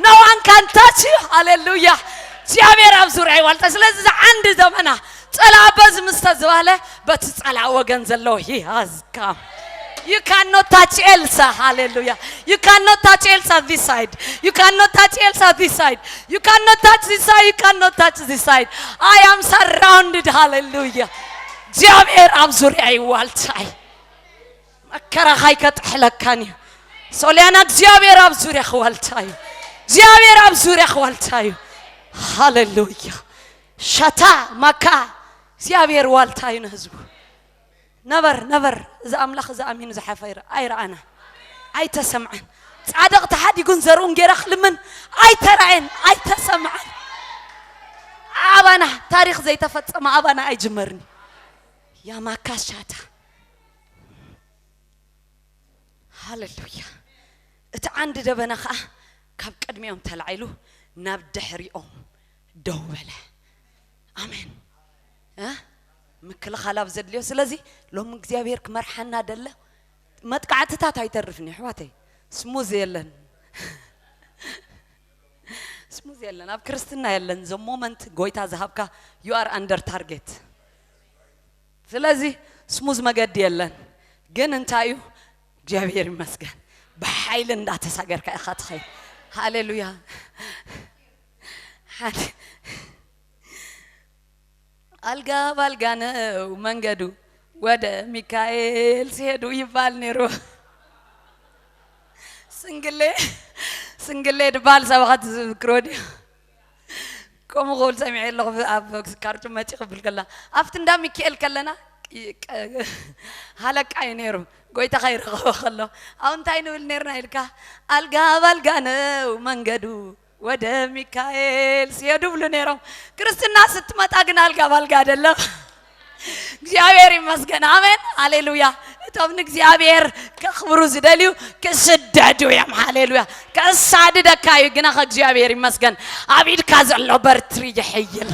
No one can touch you። ሃሌሉያ። እግዚኣብሔር ኣብ ዙርያ ዋልታ። ስለዚ እዚ ዓንዲ ዘመና ጸላእ በዚ ምስ ተዝባለ በቲ ጸላእ ወገን ዘሎ ይሃዝካ። You cannot touch Elsa. Hallelujah. You cannot touch Elsa this side. You cannot touch Elsa this side. You cannot touch this side. You cannot touch this side. I am surrounded. Hallelujah. እግዚኣብሔር ኣብ ዙርያ ይዋልታይ። መከራኻ ኣይከጥሕለካን እዩ። ሶልያና እግዚኣብሔር ኣብ ዙርያ ክዋልታይ እዩ። እግዚኣብሔር ኣብ ዙርያ ክዋልታይ እዩ። ሃሌሉያ። ሻታ ማካ እግዚኣብሔር ዋልታ እዩ ንህዝቡ። ነበር ነበር እዚ ኣምላኽ እዚ ኣሚኑ ዝሓፈረ ኣይረኣና ኣይተሰምዐን። ጻድቕ ተሓዲጉን ዘርኡን ጌራ ክልምን ኣይተራእየን ኣይተሰምዐን። ኣባና ታሪኽ ዘይተፈጸመ ኣባና ኣይጅመርን። ያማካሻታ ሃሌሉያ። እቲ ዓንዲ ደበና ኸዓ ካብ ቅድሚኦም ተላዒሉ ናብ ድሕሪኦም ደው በለ። ኣሜን። እ? ምክልኻል ኣብ ዘድልዮ። ስለዚ ሎሚ እግዚኣብሔር ክመርሓና ደለ መጥቃዕትታት ኣይተርፍን እዩ ኣሕዋተይ። ስሙዝ የለን። ስሙዝ የለን ኣብ ክርስትና የለን። ዘ ሞመንት ጎይታ ዝሃብካ you are under target። ስለዚ ስሙዝ መገዲ የለን። ግን እንታይ እዩ? እግዚኣብሔር ይመስገን። ብሓይሊ እንዳተሳገርካ ኢኻ ትኸይድ። ሃሌሉያ። ሓደ ኣልጋ ባልጋ ነው መንገዱ ወደ ሚካኤል ሲሄዱ ይባል ነይሩ። ስንግሌ ስንግሌ ድባል ሰባኻት ዝዝክሮ ድዩ? ከምኡ ክብል ሰሚዐ ኣለኹ። ኣብ ካርቱ መፂ ክብል ከላ ኣብቲ እንዳ ሚካኤል ከለና ሃለቃ እዩ ነይሩ። ጎይታ ከይረኸበ ከሎ ኣብ እንታይ ንብል ነርና ኢልካ ኣልጋ ባልጋ ነው መንገዱ ወደ ሚካኤል ሲሄዱ ብሉ ነይሮም። ክርስትና ስትመጣ ግን ኣልጋ ባልጋ አይደለም። እግዚኣብሔር ይመስገን። ኣሜን። ሃሌሉያ። እቶም ንእግዚኣብሔር ከኽብሩ ዝደልዩ ክስደዱ እዮም። ሃሌሉያ። ከሳድደካ እዩ ግና ከእግዚኣብሔር ይመስገን። ኣብ ኢድካ ዘሎ በርትሪ ይሕይል።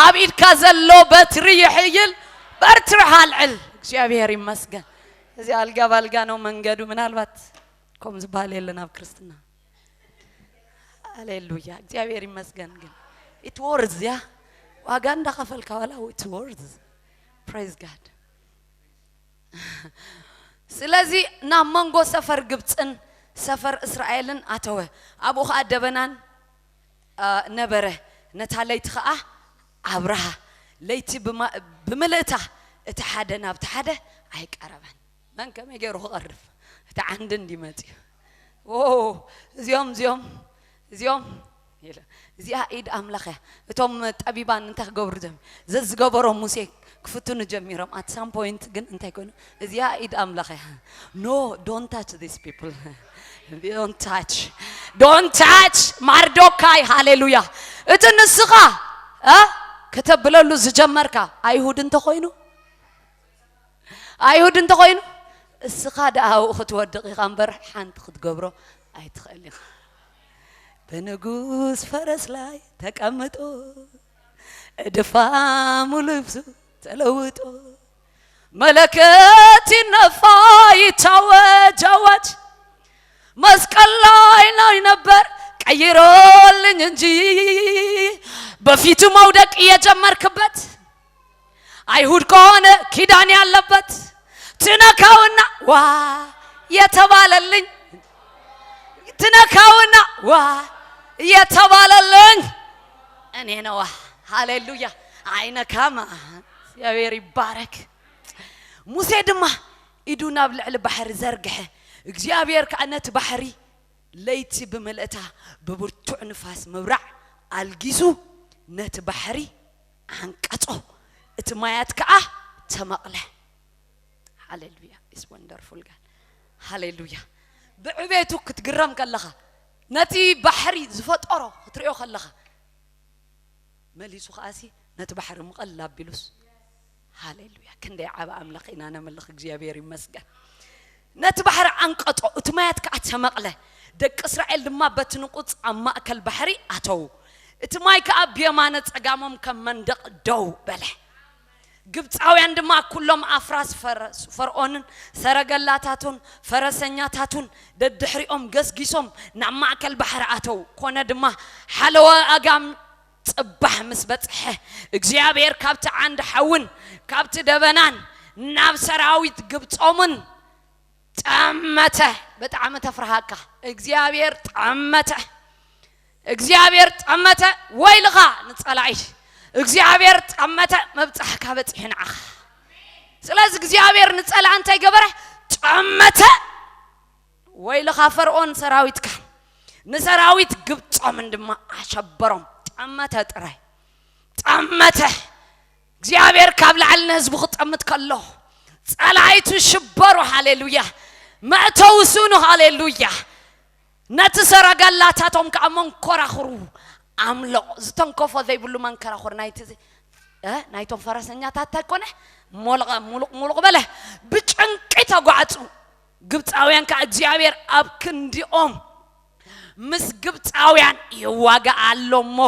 ኣብ ኢድካ ዘሎ በትሪ ይሕይል። በርትሪ ሃልዕል። እግዚኣብሔር ይመስገን። እዚ ኣልጋ ባልጋ ነው መንገዱ። ምናልባት ከም ዝበሃል የለን ኣብ ክርስትና። ሃሌሉያ። እግዚኣብሔር ይመስገን። ግን it worth ያ ዋጋ እንዳኸፈልካ ዋላ it worth። Praise God። ስለዚ ናብ መንጎ ሰፈር ግብፅን ሰፈር እስራኤልን ኣተወ። ኣብኡ ኸዓ ደበናን ነበረ። ነታ ለይቲ ኸዓ ኣብርሃ። ለይቲ ብምልእታ እቲ ሓደ ናብቲ ሓደ ኣይቀረበን። መን ከመይ ገይሩ ክቐርብ? እቲ ዓንዲ እንዲ መፅዩ እዚኦም እዚኦም እዚኦም እዚኣ ኢድ ኣምላኽ እያ። እቶም ጠቢባን እንታይ ክገብሩ ጀሚሮም? ዘዝገበሮም ሙሴ ክፍትኑ ጀሚሮም። ኣት ሳም ፖይንት ግን እንታይ ኮይኑ? እዚኣ ኢድ ኣምላኽ እያ። ኖ ዶንት ታች ዚስ ፒፕል። ዶንት ታች ዶንት ታች ማርዶካይ። ሃሌሉያ። እቲ ንስኻ ከተብለሉ ዝጀመርካ ኣይሁድ እንተኾይኑ ኣይሁድ እንተኾይኑ እስኻ ደኣ ኣብኡ ክትወድቕ ኢኻ እምበር ሓንቲ ክትገብሮ ኣይትኽእል ኢኻ። በንጉስ ፈረስ ላይ ተቀምጦ እድፋሙ ልብሱ ተለውጦ መለከት ይነፋ ይታወጅ አዋጅ መስቀል ላይ ነው ነበር ቀይሮልኝ እንጂ በፊቱ መውደቅ የጀመርክበት አይሁድ ከሆነ ኪዳን ያለበት ትነካውና ዋ የተባለልኝ ትነካውና ዋ የተባለልኝ እኔ ነዋ። ሃሌሉያ። አይነካማ። እግዚአብሔር ይባረክ። ሙሴ ድማ ኢዱ ናብ ልዕሊ ባሕሪ ዘርግሐ እግዚኣብሔር ከዓ ነቲ ባሕሪ ለይቲ ብምልእታ ብብርቱዕ ንፋስ ምብራዕ ኣልጊሱ ነቲ ባሕሪ ዓንቀጾ፣ እቲ ማያት ከኣ ተመቕለ። ሃሌሉያ። Is wonderful God። ሃሌሉያ። ብዕቤቱ ክትግረም ከለኻ፣ ነቲ ባሕሪ ዝፈጠሮ ክትሪኦ ከለኻ፣ መሊሱ ከኣሲ ነቲ ባሕሪ ምቐል ኣቢሉስ። ሃሌሉያ። ክንደይ ዓቢ ኣምላኽ ኢና ነምልኽ። እግዚኣብሔር ይመስገን። ነቲ ባሕሪ ዓንቀጦ፣ እቲ ማያት ከኣ ተመቕለ። ደቂ እስራኤል ድማ በቲ ንቁጽ ኣብ ማእከል ባሕሪ ኣተዉ። እቲ ማይ ከኣ ብየማነ ጸጋሞም ከም መንደቕ ደው በለ። ግብጻውያን ድማ ኩሎም ኣፍራስ ፈረስ-፣ ፈርዖንን ሰረገላታቱን ፈረሰኛታቱን ደድሕሪኦም ገስጊሶም ናብ ማእከል ባሕሪ ኣተዉ። ኮነ ድማ ሓለዋ ኣጋም ጽባሕ ምስ በጽሐ፣ እግዚኣብሔር ካብቲ ዓንዲ ሓውን ካብቲ ደበናን ናብ ሰራዊት ግብጾምን ጠመተ። ብጣዕሚ ተፍርሃካ እግዚኣብሔር። ጠመተ። እግዚኣብሔር ጠመተ። ወይልኻ ንጸላኢ እግዚኣብሔር ጠመተ። መብጻሕካ በጺሑ ንዓኻ። ስለዚ እግዚኣብሔር ንጸላእ እንታይ ገበረ? ጠመተ። ወይልኻ ፈርዖን ሰራዊትካ። ንሰራዊት ግብጾምን ድማ ኣሸበሮም። ጠመተ ጥራይ። ጠመተ። እግዚኣብሔር ካብ ላዕሊ ንህዝቡ ክጠምት ከሎ ጸላይቱ ሽበሩ። ሃሌሉያ። መእተዊ ስኑ። ሃሌሉያ። ነቲ ሰረገላታቶም ከዓ መንኮራኹሩ ኣምለቑ። ዝተንከፎ ዘይብሉ መንከራኹር ናይቲ ዚ- እ? ናይቶም ፈረሰኛታት እንታይ ኮነ? ሞልቐ ሙሉቕ ሙሉቕ በለ። ብጭንቂ ተጓዕጹ። ግብፃውያን ከዓ እግዚኣብሔር ኣብ ክንዲኦም ምስ ግብፃውያን ይዋጋእ ኣሎ እሞ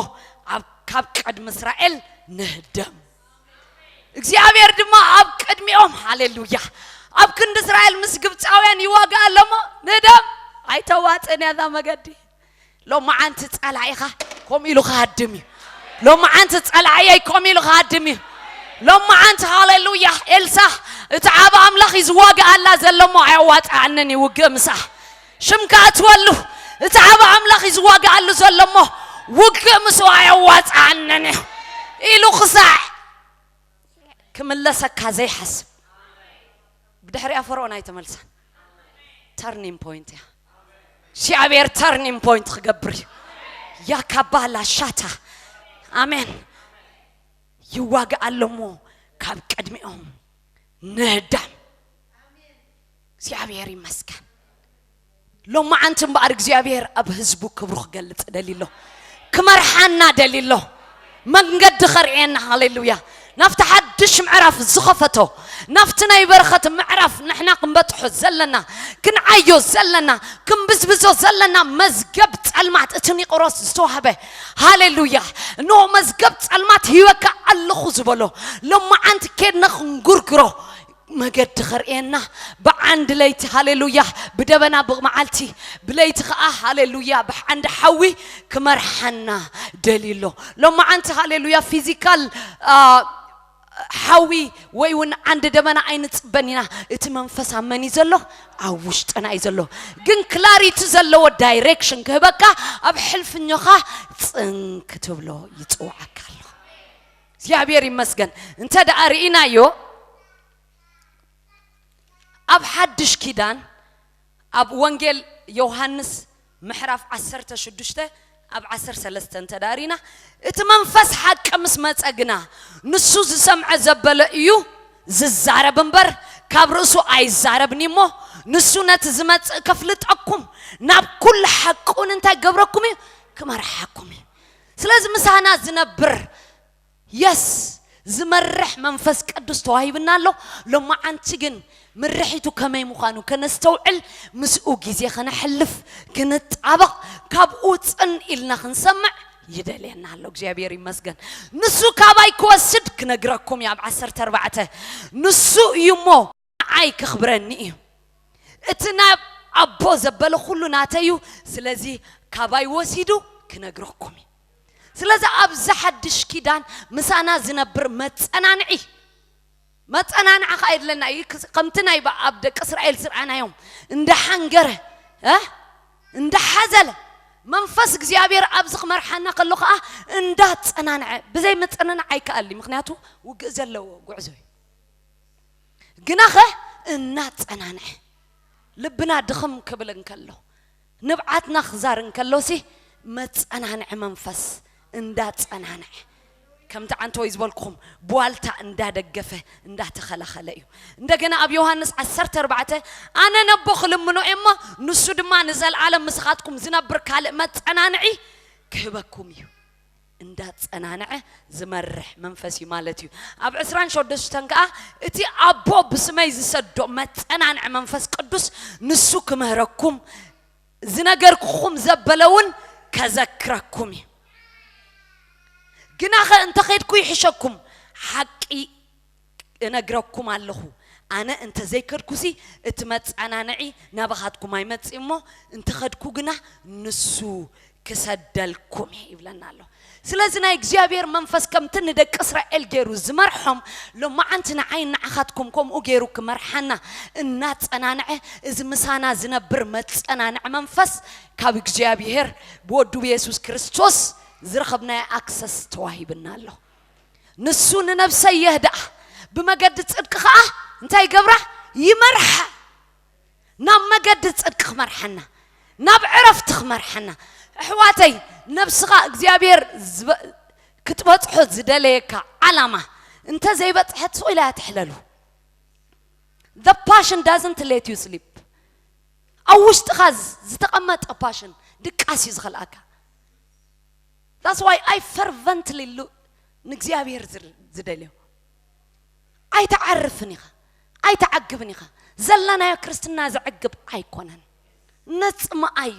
ኣብ ካብ ቅድሚ እስራኤል ንህደም። እግዚኣብሔር ድማ ኣብ ቅድሚኦም። ሃሌሉያ። ኣብ ክንዲ እስራኤል ምስ ግብፃውያን ይዋጋእ ኣሎ እሞ ንህደም። ኣይተዋፅእን እያ እዛ መገዲ። ሎማዓንቲ ጸላኢኻ ከምኡ ኢሉ ክሃድም እዩ። ሎማዓንቲ ጸላኢየይ ከምኡ ኢሉ ክሃድም እዩ። ሎማዓንቲ ሃሌሉያ። ኤልሳ እቲ ዓብ ኣምላኽ እዩ ዝዋጋኣላ ዘሎ እሞ ኣየዋፅኣንን እዩ ውግእ ምሳ። ሽምካ እትወሉ እቲ ዓብ ኣምላኽ እዩ ዝዋጋኣሉ ዘሎ እሞ ውግእ ምስኡ ኣየዋፅኣንን እዩ ኢሉ ክሳዕ ክምለሰካ ዘይሓስብ ብድሕሪኣ ፈርዖን ኣይተመልሳን። ተርኒንግ ፖይንት እያ። እግዚኣብሔር ተርኒንግ ፖይንት ክገብር እዩ። ያካባላ ሻታ። ኣሜን። ይዋጋእ ኣሎ እሞ ካብ ቅድሚኦም ንህዳም። እግዚኣብሔር ይመስገን። ሎማዓንቲ እምበኣር እግዚኣብሔር ኣብ ህዝቡ ክብሩ ክገልጽ ደልዩ ኣሎ። ክመርሓና ደልዩ ኣሎ። መንገዲ ከርእየና። ሃሌሉያ። ናብቲ ሓድሽ ምዕራፍ ዝኸፈቶ ናብቲ ናይ በረኸት ምዕራፍ ንሕና ክንበጽሖ ዘለና ክንዓዮ ዘለና ክንብዝብዞ ዘለና መዝገብ ጸልማት እቲ ኒቆሮስ ዝተዋህበ። ሃሌሉያ። እንሆ መዝገብ ጸልማት ሂበካ ኣለኹ ዝበሎ ሎማዓንቲ ኬድና ክንጉርግሮ መገዲ ከርእየና ብዓንዲ ለይቲ። ሃሌሉያ። ብደበና ብመዓልቲ ብለይቲ ከዓ ሃሌሉያ ብዓንዲ ሓዊ ክመርሓና ደልዩ ኣሎ። ሎማዓንቲ ሃሌሉያ ፊዚካል ሓዊ ወይ እውን ዓንዲ ደበና ኣይንፅበን ኢና። እቲ መንፈስ ኣብ መን እዩ ዘሎ? ኣብ ውሽጥና እዩ ዘሎ። ግን ክላሪቲ ዘለዎ ዳይሬክሽን ክህበካ ኣብ ሕልፍኞኻ ፅን ክትብሎ ይፅውዓካ ኣሎ። እግዚኣብሔር ይመስገን። እንተ ደኣ ርኢናዮ ኣብ ሓድሽ ኪዳን ኣብ ወንጌል ዮሃንስ ምዕራፍ ዓሰርተ ሽዱሽተ ኣብ ዓሰርተ ሰለስተ እንተ ደኣ ርኢና እቲ መንፈስ ሓቂ ምስ መጸ ግና ንሱ ዝሰምዐ ዘበለ እዩ ዝዛረብ እምበር ካብ ርእሱ ኣይዛረብን እሞ ንሱ ነቲ ዝመጽእ ከፍልጠኩም ናብ ኩሉ ሓቂ እውን እንታይ ክገብረኩም እዩ? ክመርሓኩም እዩ። ስለዚ ምሳና ዝነብር የስ ዝመርሕ መንፈስ ቅዱስ ተዋሂብና ኣሎ። ሎማዓንቲ ግን ምርሒቱ ከመይ ምዃኑ ከነስተውዕል ምስኡ ግዜ ከነሕልፍ ክንጣበቕ ካብኡ ጽን ኢልና ክንሰምዕ ይደልየና ኣሎ። እግዚኣብሔር ይመስገን። ንሱ ካባይ ክወስድ ክነግረኩም እዩ ኣብ ዓሰርተ ኣርባዕተ ንሱ እዩ እሞ ንዓይ ክኽብረኒ እዩ። እቲ ናብ ኣቦ ዘበለ ኩሉ ናተይ እዩ። ስለዚ ካባይ ወሲዱ ክነግረኩም እዩ። ስለዚ ኣብዚ ሓድሽ ኪዳን ምሳና ዝነብር መጸናንዒ መጸናንዒ ከኣ የድለና እዩ። ክስ- ከምቲ ናይ ባ- ኣብ ደቂ እስራኤል ዝረኣናዮም እንዳ ሓንገረ እ? እንዳ ሓዘለ መንፈስ እግዚኣብሔር ኣብዚ ክመርሓና ከሎ ከኣ እንዳ ጸናንዐ ብዘይ መጸናንዒ ኣይከኣል እዩ። ምክንያቱ ውግእ ዘለዎ ጉዕዞ እዩ። ግናኸ እናጸናንዐ ልብና ድኽም ክብል እንከሎ ንብዓትና ክዛር እንከሎሲ መጸናንዒ መንፈስ እንዳጸናንዐ ከምቲ ዓንተወይ ዝበልኩኹም ቧልታ እንዳደገፈ እንዳተኸላኸለ እዩ። እንደገና ኣብ ዮሃንስ ዓሰርተ ኣርባዕተ ኣነ ነቦ ክልምኖ እየ እሞ ንሱ ድማ ንዘለዓለም ምሳኻትኩም ዝነብር ካልእ መጸናንዒ ክህበኩም እዩ። እንዳጸናንዐ ዝመርሕ መንፈስ እዩ ማለት እዩ። ኣብ ዕስራን ሸዱሽተን ከዓ እቲ ኣቦ ብስመይ ዝሰዶ መጸናንዒ መንፈስ ቅዱስ ንሱ ክምህረኩም ዝነገርኩኹም ዘበለ እውን ከዘክረኩም እዩ። ግናኸ እንተኸድኩ ይሕሸኩም፣ ሓቂ እነግረኩም ኣለኹ፣ ኣነ እንተ ዘይከድኩሲ እቲ መጸናንዒ ናባኻትኩም ኣይመጽእ እሞ እንተኸድኩ ግና ንሱ ክሰደልኩም እየ ይብለና ኣሎ። ስለዚ ናይ እግዚኣብሔር መንፈስ ከምቲ ንደቂ እስራኤል ገይሩ ዝመርሖም፣ ሎማዓንቲ ንዓይን ንዓኻትኩም ከምኡ ገይሩ ክመርሓና እናጸናንዐ፣ እዚ ምሳና ዝነብር መጸናንዒ መንፈስ ካብ እግዚኣብሔር ብወዱ ብየሱስ ክርስቶስ ዝረኸብናዮ ኣክሰስ ተዋሂብና ኣሎ። ንሱ ንነብሰይ የህድኣ፣ ብመገዲ ጽድቂ ኸኣ እንታይ ይገብራ? ይመርሓ። ናብ መገዲ ጽድቂ ክመርሓና፣ ናብ ዕረፍቲ ክመርሓና። ኣሕዋተይ፣ ነብስኻ እግዚኣብሔር ዝበ-፣ ክትበጽሖ ዝደለየካ ዓላማ እንተ ዘይበጽሐት ስቕ ኢላ እያ ትሕለሉ። The passion doesn't let you sleep. ኣብ ውሽጥኻ ዝ-፣ ዝተቐመጠ ፓሽን ድቃስ እዩ ዝኸልኣካ። That's why I fervently ሉ-፣ ንእግዚኣብሔር ዝር-፣ ዝደልዮ። ኣይትዓርፍን ኢኻ፣ ኣይትዓግብን ኢኻ። ዘለናዮ ክርስትና ዘዕግብ ኣይኮነን። ነጽምኣዮ።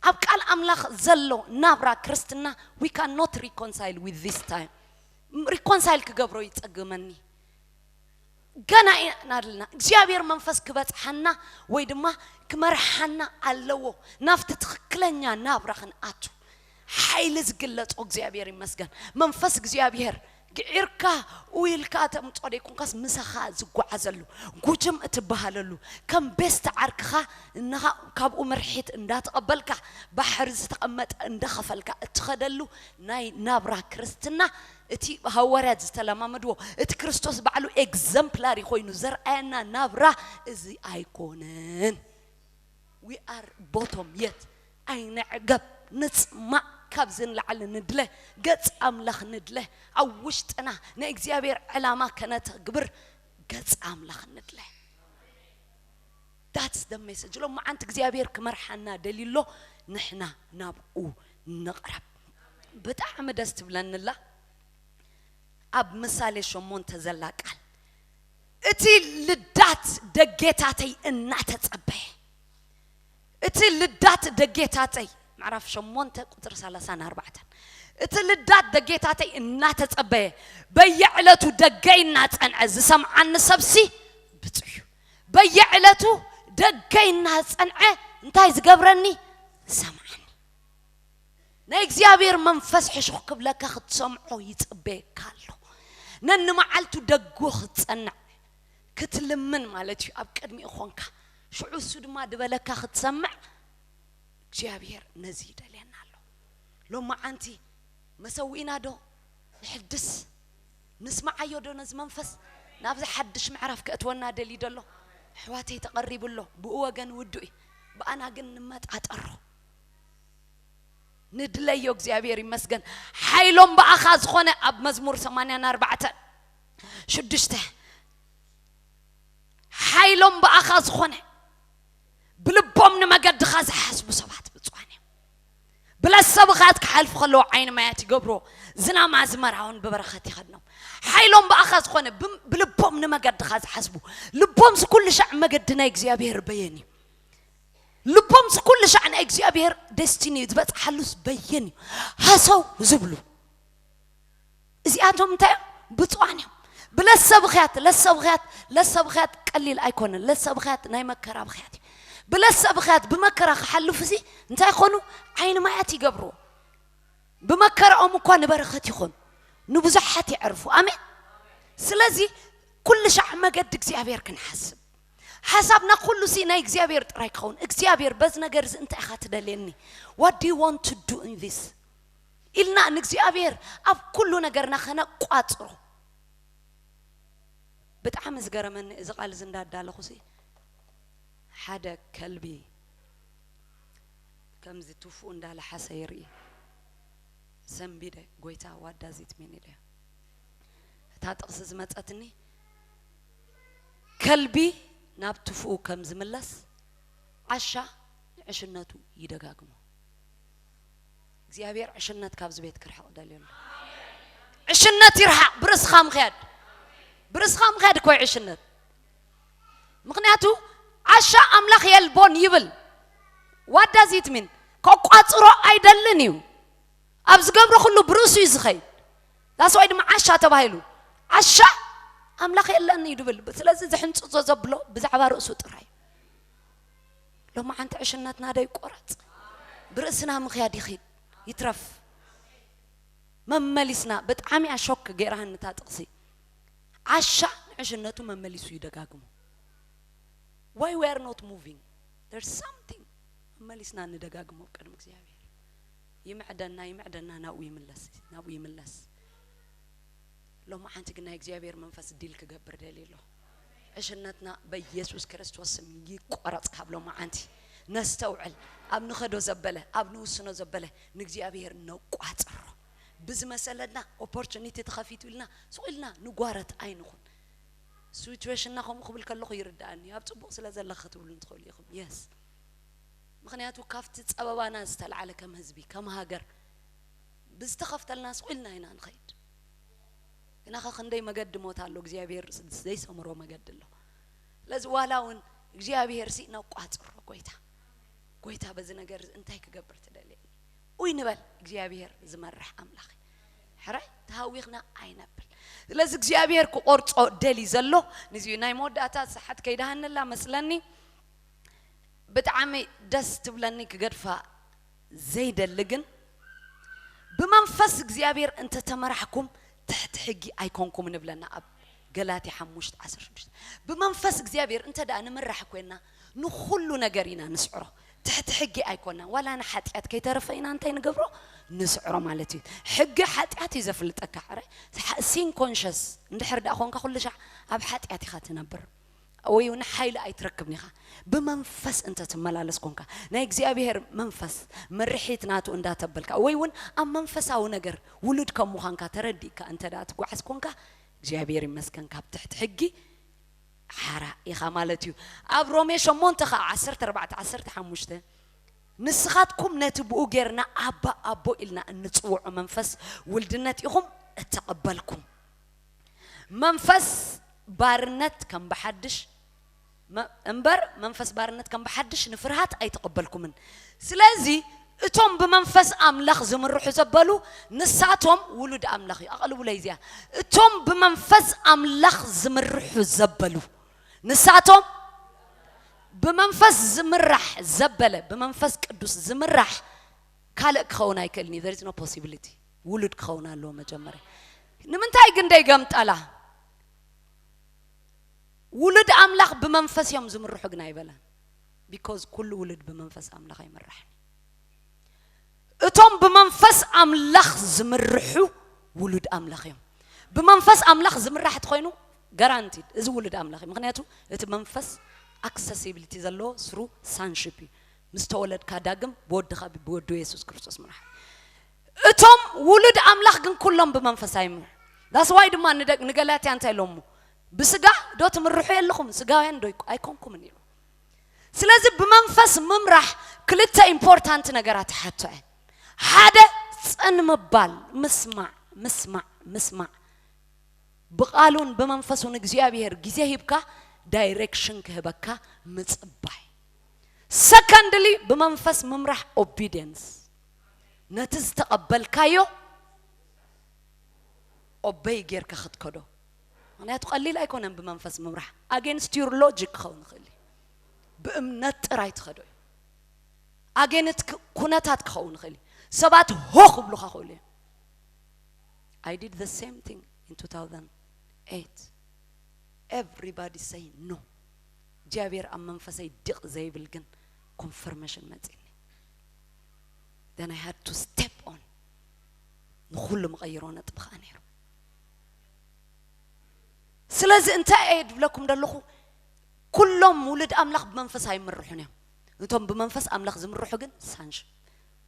ኣብ ቃል ኣምላኽ ዘሎ ናብራ ክርስትና we cannot reconcile with this time። ሪኮንሳይል ክገብሮ ይጸግመኒ። ገና ኢና ኣለና። እግዚኣብሔር መንፈስ ክበጽሓና ወይ ድማ ክመርሓና ኣለዎ። ናብቲ ትኽክለኛ ናብራ ክንኣቱ። ሓይሊ ዝግለጾ እግዚኣብሔር ይመስገን። መንፈስ እግዚኣብሔር ግዒርካ ውይልካ ተምጾ ደይኮንካስ ምሳኻ ዝጓዓዘሉ፣ ጉጅም እትበሃለሉ፣ ከም ቤስት ዓርክኻ እናኻ ካብኡ ምርሒት እንዳተቐበልካ፣ ባሕሪ ዝተቐመጠ እንዳኸፈልካ እትኸደሉ ናይ ናብራ ክርስትና፣ እቲ ሃዋርያት ዝተለማመድዎ፣ እቲ ክርስቶስ ባዕሉ ኤግዘምፕላሪ ኮይኑ ዘርኣየና ናብራ እዚ ኣይኮነን። We are bottom yet። ኣይንዕገብ፣ ንጽማእ፣ ካብዚ ንላዕሊ ንድለ፣ ገጽ ኣምላኽ ንድለ፣ ኣብ ውሽጥና ናይ እግዚኣብሔር ዕላማ ከነተግብር ገጽ ኣምላኽ ንድለ። That's the message። ሎማዓንቲ እግዚኣብሔር ክመርሓና ደልዩ ኣሎ፣ ንሕና ናብኡ ንቕረብ። ብጣዕሚ ደስ ትብለኒ ኣላ ኣብ ምሳሌ ሸሞንተ ዘላ ቃል። እቲ ልዳት ደጌታተይ እናተጸበየ፣ እቲ ልዳት ደጌታተይ፣ ምዕራፍ ሸሞንተ ቁጽሪ ሰላሳን ኣርባዕተን፣ እቲ ልዳት ደጌታተይ እናተጸበየ፣ በየዕለቱ ደገይ እናጸንዐ ዝሰምዓኒ ሰብሲ ብጹእ እዩ። በየዕለቱ ደገይ እናጸንዐ እንታይ ዝገብረኒ? ዝሰምዓኒ። ናይ እግዚኣብሔር መንፈስ ሕሹኽ ክብለካ ክትሰምዖ ይጽበየካ ኣሎ። ነንመዓልቱ ደጉ ክትጸንዕ፣ ክትልምን ማለት እዩ። ኣብ ቅድሚኡ ኾንካ፣ ሽዑ እሱ ድማ ድበለካ ክትሰምዕ እግዚኣብሔር ነዚ ይደልየና ኣሎ። ሎማዓንቲ መሰዊእና ዶ ንሕድስ? ንስምዓዮ ዶ ነዚ መንፈስ? ናብዚ ሓድሽ ምዕራፍ ከእትወና ደልዩ ደሎ። ኣሕዋተይ ተቐሪቡ ኣሎ። ብኡ ወገን ውዱእ እዩ። ብኣና ግን ንመጣጠሮ። ንድለዮ እግዚኣብሔር ይመስገን። ሓይሎም ብኣኻ ዝኾነ ኣብ መዝሙር ሰማንያን ኣርባዕተን ሽዱሽተ ሓይሎም ብኣኻ ዝኾነ ብልቦም ንመገድኻ ዝሓስቡ ሰባት ብፁዓን እዮም። ብለሰብኻት ክሓልፉ ከለዉ ዓይኒ ማያት ይገብርዎ፣ ዝናም ኣዝመራውን ብበረኸት ይኸድኖም። ሓይሎም ብኣኻ ዝኾነ ብ-፣ ብልቦም ንመገድኻ ዝሓስቡ፣ ልቦምስ ኩሉ ሻዕ መገዲ ናይ እግዚኣብሔር በየን እዩ። ልቦምስ ኩሉ ሻዕ ናይ እግዚኣብሔር ደስቲኒ እዩ ዝበጽሓሉስ በየን እዩ ሃሰው ዝብሉ። እዚኣቶም እንታይ እዮም? ብፁዓን እዮም። ብለሰብኽያት፣ ለሰብኽያት፣ ለሰብኽያት ቀሊል ኣይኮነን። ለሰብኽያት ናይ መከራ ብኽያት እዩ። ብለሰብኽያት ብመከራ ክሓልፉ ሲ እንታይ ይኾኑ? ዓይኒ ማያት ይገብርዎ። ብመከራኦም እኳ ንበረኸት ይኾኑ። ንብዙሓት የዕርፉ። ኣሜን። ስለዚ ኩሉ ሻዕ መገዲ እግዚኣብሔር ክንሓስብ። ሓሳብና ኩሉ ሲ ናይ እግዚኣብሔር ጥራይ ክኸውን። እግዚኣብሔር በዚ ነገር እዚ እንታይ ኢኻ ትደልየኒ? What do you want to do in this? ኢልና ንእግዚኣብሔር ኣብ ኩሉ ነገርና ከነቋጽሮ። ብጣዕሚ ዝገረመኒ እዚ ቃል እዚ እንዳዳለኹ ሲ ሓደ ከልቢ ከምዚ ትፉ እንዳለሓሰ ይርኢ። ሰንቢደ፣ "ጎይታ፣ what does it mean?" ኢለ። እታ ጥቕሲ ዝመጸትኒ፣ ከልቢ ናብ ትፉኡ ከም ዝምለስ፣ ዓሻ ንዕሽነቱ ይደጋግሞ። እግዚኣብሔር ዕሽነት ካብዚ ቤት ክርሕቕ ደልዩ ኣሎ። ዕሽነት ይርሓቕ፣ ብርእስኻ ምኽያድ። ብርእስኻ ምኽያድ እኮ እዩ ዕሽነት። ምኽንያቱ ዓሻ ኣምላኽ የልቦን ይብል። What does it mean? ከቋጽሮ ኣይደልን እዩ። ኣብ ዝገብሮ ኩሉ ብርእሱ እዩ ዝኸይድ። That's why ድማ ዓሻ ተባሂሉ። ዓሻ ኣምላኽ የለን እዩ ድብል። ስለዚ ዝሕንጽጾ ዘብሎ ብዛዕባ ርእሱ ጥራይ። ሎማዓንቲ ዕሽነትና ዶ ይቆረጽ? ብርእስና ምኽያድ ይኽድ ይትረፍ። መመሊስና ብጣዕሚ ኣሾክ ገይራሃን ንታ ጥቕሲ ዓሻ ንዕሽነቱ መመሊሱ ይደጋግሞ። Why we are not moving? There's something. መመሊስና ንደጋግሞ ቅድሚ እግዚኣብሔር። ይምዕደና ይምዕደና ናብኡ ይምለስ ናብኡ ይምለስ። ሎማዓንቲ ግን ናይ እግዚኣብሔር መንፈስ ዲል ክገብር ደልዩ ኣሎ። ዕሽነትና በኢየሱስ ክርስቶስ ስም ይቆረጽ ካብ ሎማዓንቲ። ነስተውዕል። ኣብ ንኸዶ ዘበለ ኣብ ንውስኖ ዘበለ ንእግዚኣብሔር ነቋጽሮ። ብዝመሰለና ኦፖርቹኒቲ ተኸፊቱ ኢልና ስቕ ኢልና ንጓረት ኣይንኹን። ሲቹዌሽንና ከምኡ ክብል ከለኹ ይርዳእኒ። ኣብ ጽቡቕ ስለ ዘለኺ ክትብሉ እንትኽእሉ ኢኹም። የስ። ምኽንያቱ ካብቲ ጸበባና ዝተላዕለ ከም ህዝቢ ከም ሃገር ብዝተኸፍተልና ስቕ ኢልና ኢና ንኸይድ። ግናኸ ክንደይ መገዲ ሞት ኣሎ እግዚኣብሔር ዘይሰምሮ መገዲ ኣሎ። ስለዚ ዋላ እውን እግዚኣብሔር ሲ ነቋጽሮ። ጎይታ ጎይታ በዚ ነገር እንታይ ክገብር ትደልየኒ? ኡይ ንበል እግዚኣብሔር ዝመርሕ ኣምላኽ። ሕራይ ተሃዊኽና ኣይነብል። ስለዚ እግዚኣብሔር ክቆርጾ ደሊ ዘሎ ንዚ ናይ መወዳእታ ሰሓት ከይዳሃነላ መስለኒ። ብጣዕሚ ደስ ትብለኒ ክገድፋ ዘይደሊ ግን ብመንፈስ እግዚኣብሔር እንተተመራሕኩም ትሕቲ ሕጊ ኣይኮንኩም ንብለና ኣብ ገላትያ ሓሙሽተ ዓሰርተ ሽዱሽተ። ብመንፈስ እግዚኣብሔር እንተ ደኣ ንምራሕ ኮይና ንኹሉ ነገር ኢና ንስዕሮ። ትሕቲ ሕጊ ኣይኮና ዋላ ንሓጢኣት ከይተረፈ ኢና እንታይ ንገብሮ ንስዕሮ ማለት እዩ። ሕጊ ሓጢኣት እዩ ዘፍልጠካ። ሕረ ሲን ኮንሸስ እንድሕር ደኣ ኮንካ ኩሉ ሻዕ ኣብ ሓጢኣት ኢኻ ትነብር። ወይ እውን ሓይሊ ኣይትረክብን ኢኻ። ብመንፈስ እንተ ትመላለስ ኮንካ ናይ እግዚኣብሔር መንፈስ መርሒት ናቱ እንዳተበልካ ወይ እውን ኣብ መንፈሳዊ ነገር ውሉድ ከም ምዃንካ ተረዲእካ እንተ ደኣ ትጓዓዝ ኮንካ እግዚኣብሔር ይመስገን ካብ ትሕቲ ሕጊ ሓራ ኢኻ ማለት እዩ። ኣብ ሮሜ ሸሞንተ ኸዓ ዓሰርተ ኣርባዕተ ዓሰርተ ሓሙሽተ ንስኻትኩም ነቲ ብኡ ጌርና ኣባ ኣቦ ኢልና እንጽውዖ መንፈስ ውልድነት ኢኹም እተቐበልኩም። መንፈስ ባርነት ከም ብሓድሽ እምበር መንፈስ ባርነት ከም ብሓድሽ ንፍርሃት ኣይተቐበልኩምን። ስለዚ እቶም ብመንፈስ ኣምላኽ ዝምርሑ ዘበሉ ንሳቶም ውሉድ ኣምላኽ እዩ። ኣቐልቡለይ እዚኣ እቶም ብመንፈስ ኣምላኽ ዝምርሑ ዘበሉ ንሳቶም ብመንፈስ ዝምራሕ ዘበለ ብመንፈስ ቅዱስ ዝምራሕ ካልእ ክኸውን ኣይክእልን እዩ። There is no possibility። ውሉድ ክኸውን ኣለዎ መጀመርያ። ንምንታይ ግን ደይገምጠላ? ውሉድ ኣምላኽ ብመንፈስ እዮም ዝምርሑ ግን ኣይበለን። ቢኮዝ ኩሉ ውሉድ ብመንፈስ ኣምላኽ ኣይምራሕን። እቶም ብመንፈስ ኣምላኽ ዝምርሑ ውሉድ ኣምላኽ እዮም። ብመንፈስ ኣምላኽ ዝምራሕ ተኮይኑ ጋራንቲድ እዚ ውሉድ ኣምላኽ እዩ። ምክንያቱ እቲ መንፈስ ኣክሰሲቢሊቲ ዘለዎ ስሩ ሳንሽፕ እዩ። ምስ ተወለድካ ዳግም ብወድኻ ብወዱ የሱስ ክርስቶስ ምራሕ። እቶም ውሉድ ኣምላኽ ግን ኩሎም ብመንፈስ ኣይምርሑ። ዳስዋይ ድማ ንገላትያ እንታይ ኢሎሞ? ብስጋ ዶ ትምርሑ የለኹም? ስጋውያን ዶ ኣይኮንኩምን ኢሉ። ስለዚ ብመንፈስ ምምራሕ ክልተ ኢምፖርታንት ነገራት ይሓቶ እየ። ሓደ ጽን ምባል፣ ምስማዕ፣ ምስማዕ፣ ምስማዕ። ብቓሉን ብመንፈሱን እግዚኣብሔር ግዜ ሂብካ ዳይሬክሽን ክህበካ ምጽባይ። ሰከንድሊ ብመንፈስ ምምራሕ ኦቢዲየንስ። ነቲ ዝተቐበልካዮ ኦበይ ጌርካ ክትከዶ። ምክንያቱ ቀሊል ኣይኮነን ብመንፈስ ምምራሕ። ኣጌንስት ዩር ሎጂክ ክኸውን ይኽእል እዩ። ብእምነት ጥራይ ትኸዶ እዩ። ኣጌንት ኩነታት ክኸውን ይኽእል እዩ። ሰባት ሆ ክብሉኻ ክእሉ እዮም። I did the same thing in two thousand eight. Everybody say no. እግዚኣብሔር ኣብ መንፈሰይ ድቕ ዘይብል ግን ኮንፈርሜሽን መጺኒ። Then I had to step on. ንኹሉ መቐይሮ ነጥቢ ከዓ ነይሩ። ስለዚ እንታይ እየ ድብለኩም ደለኹ? ኩሎም ውሉድ ኣምላኽ ብመንፈስ ኣይምርሑን እዮም። እቶም ብመንፈስ ኣምላኽ ዝምርሑ ግን ሳንሽ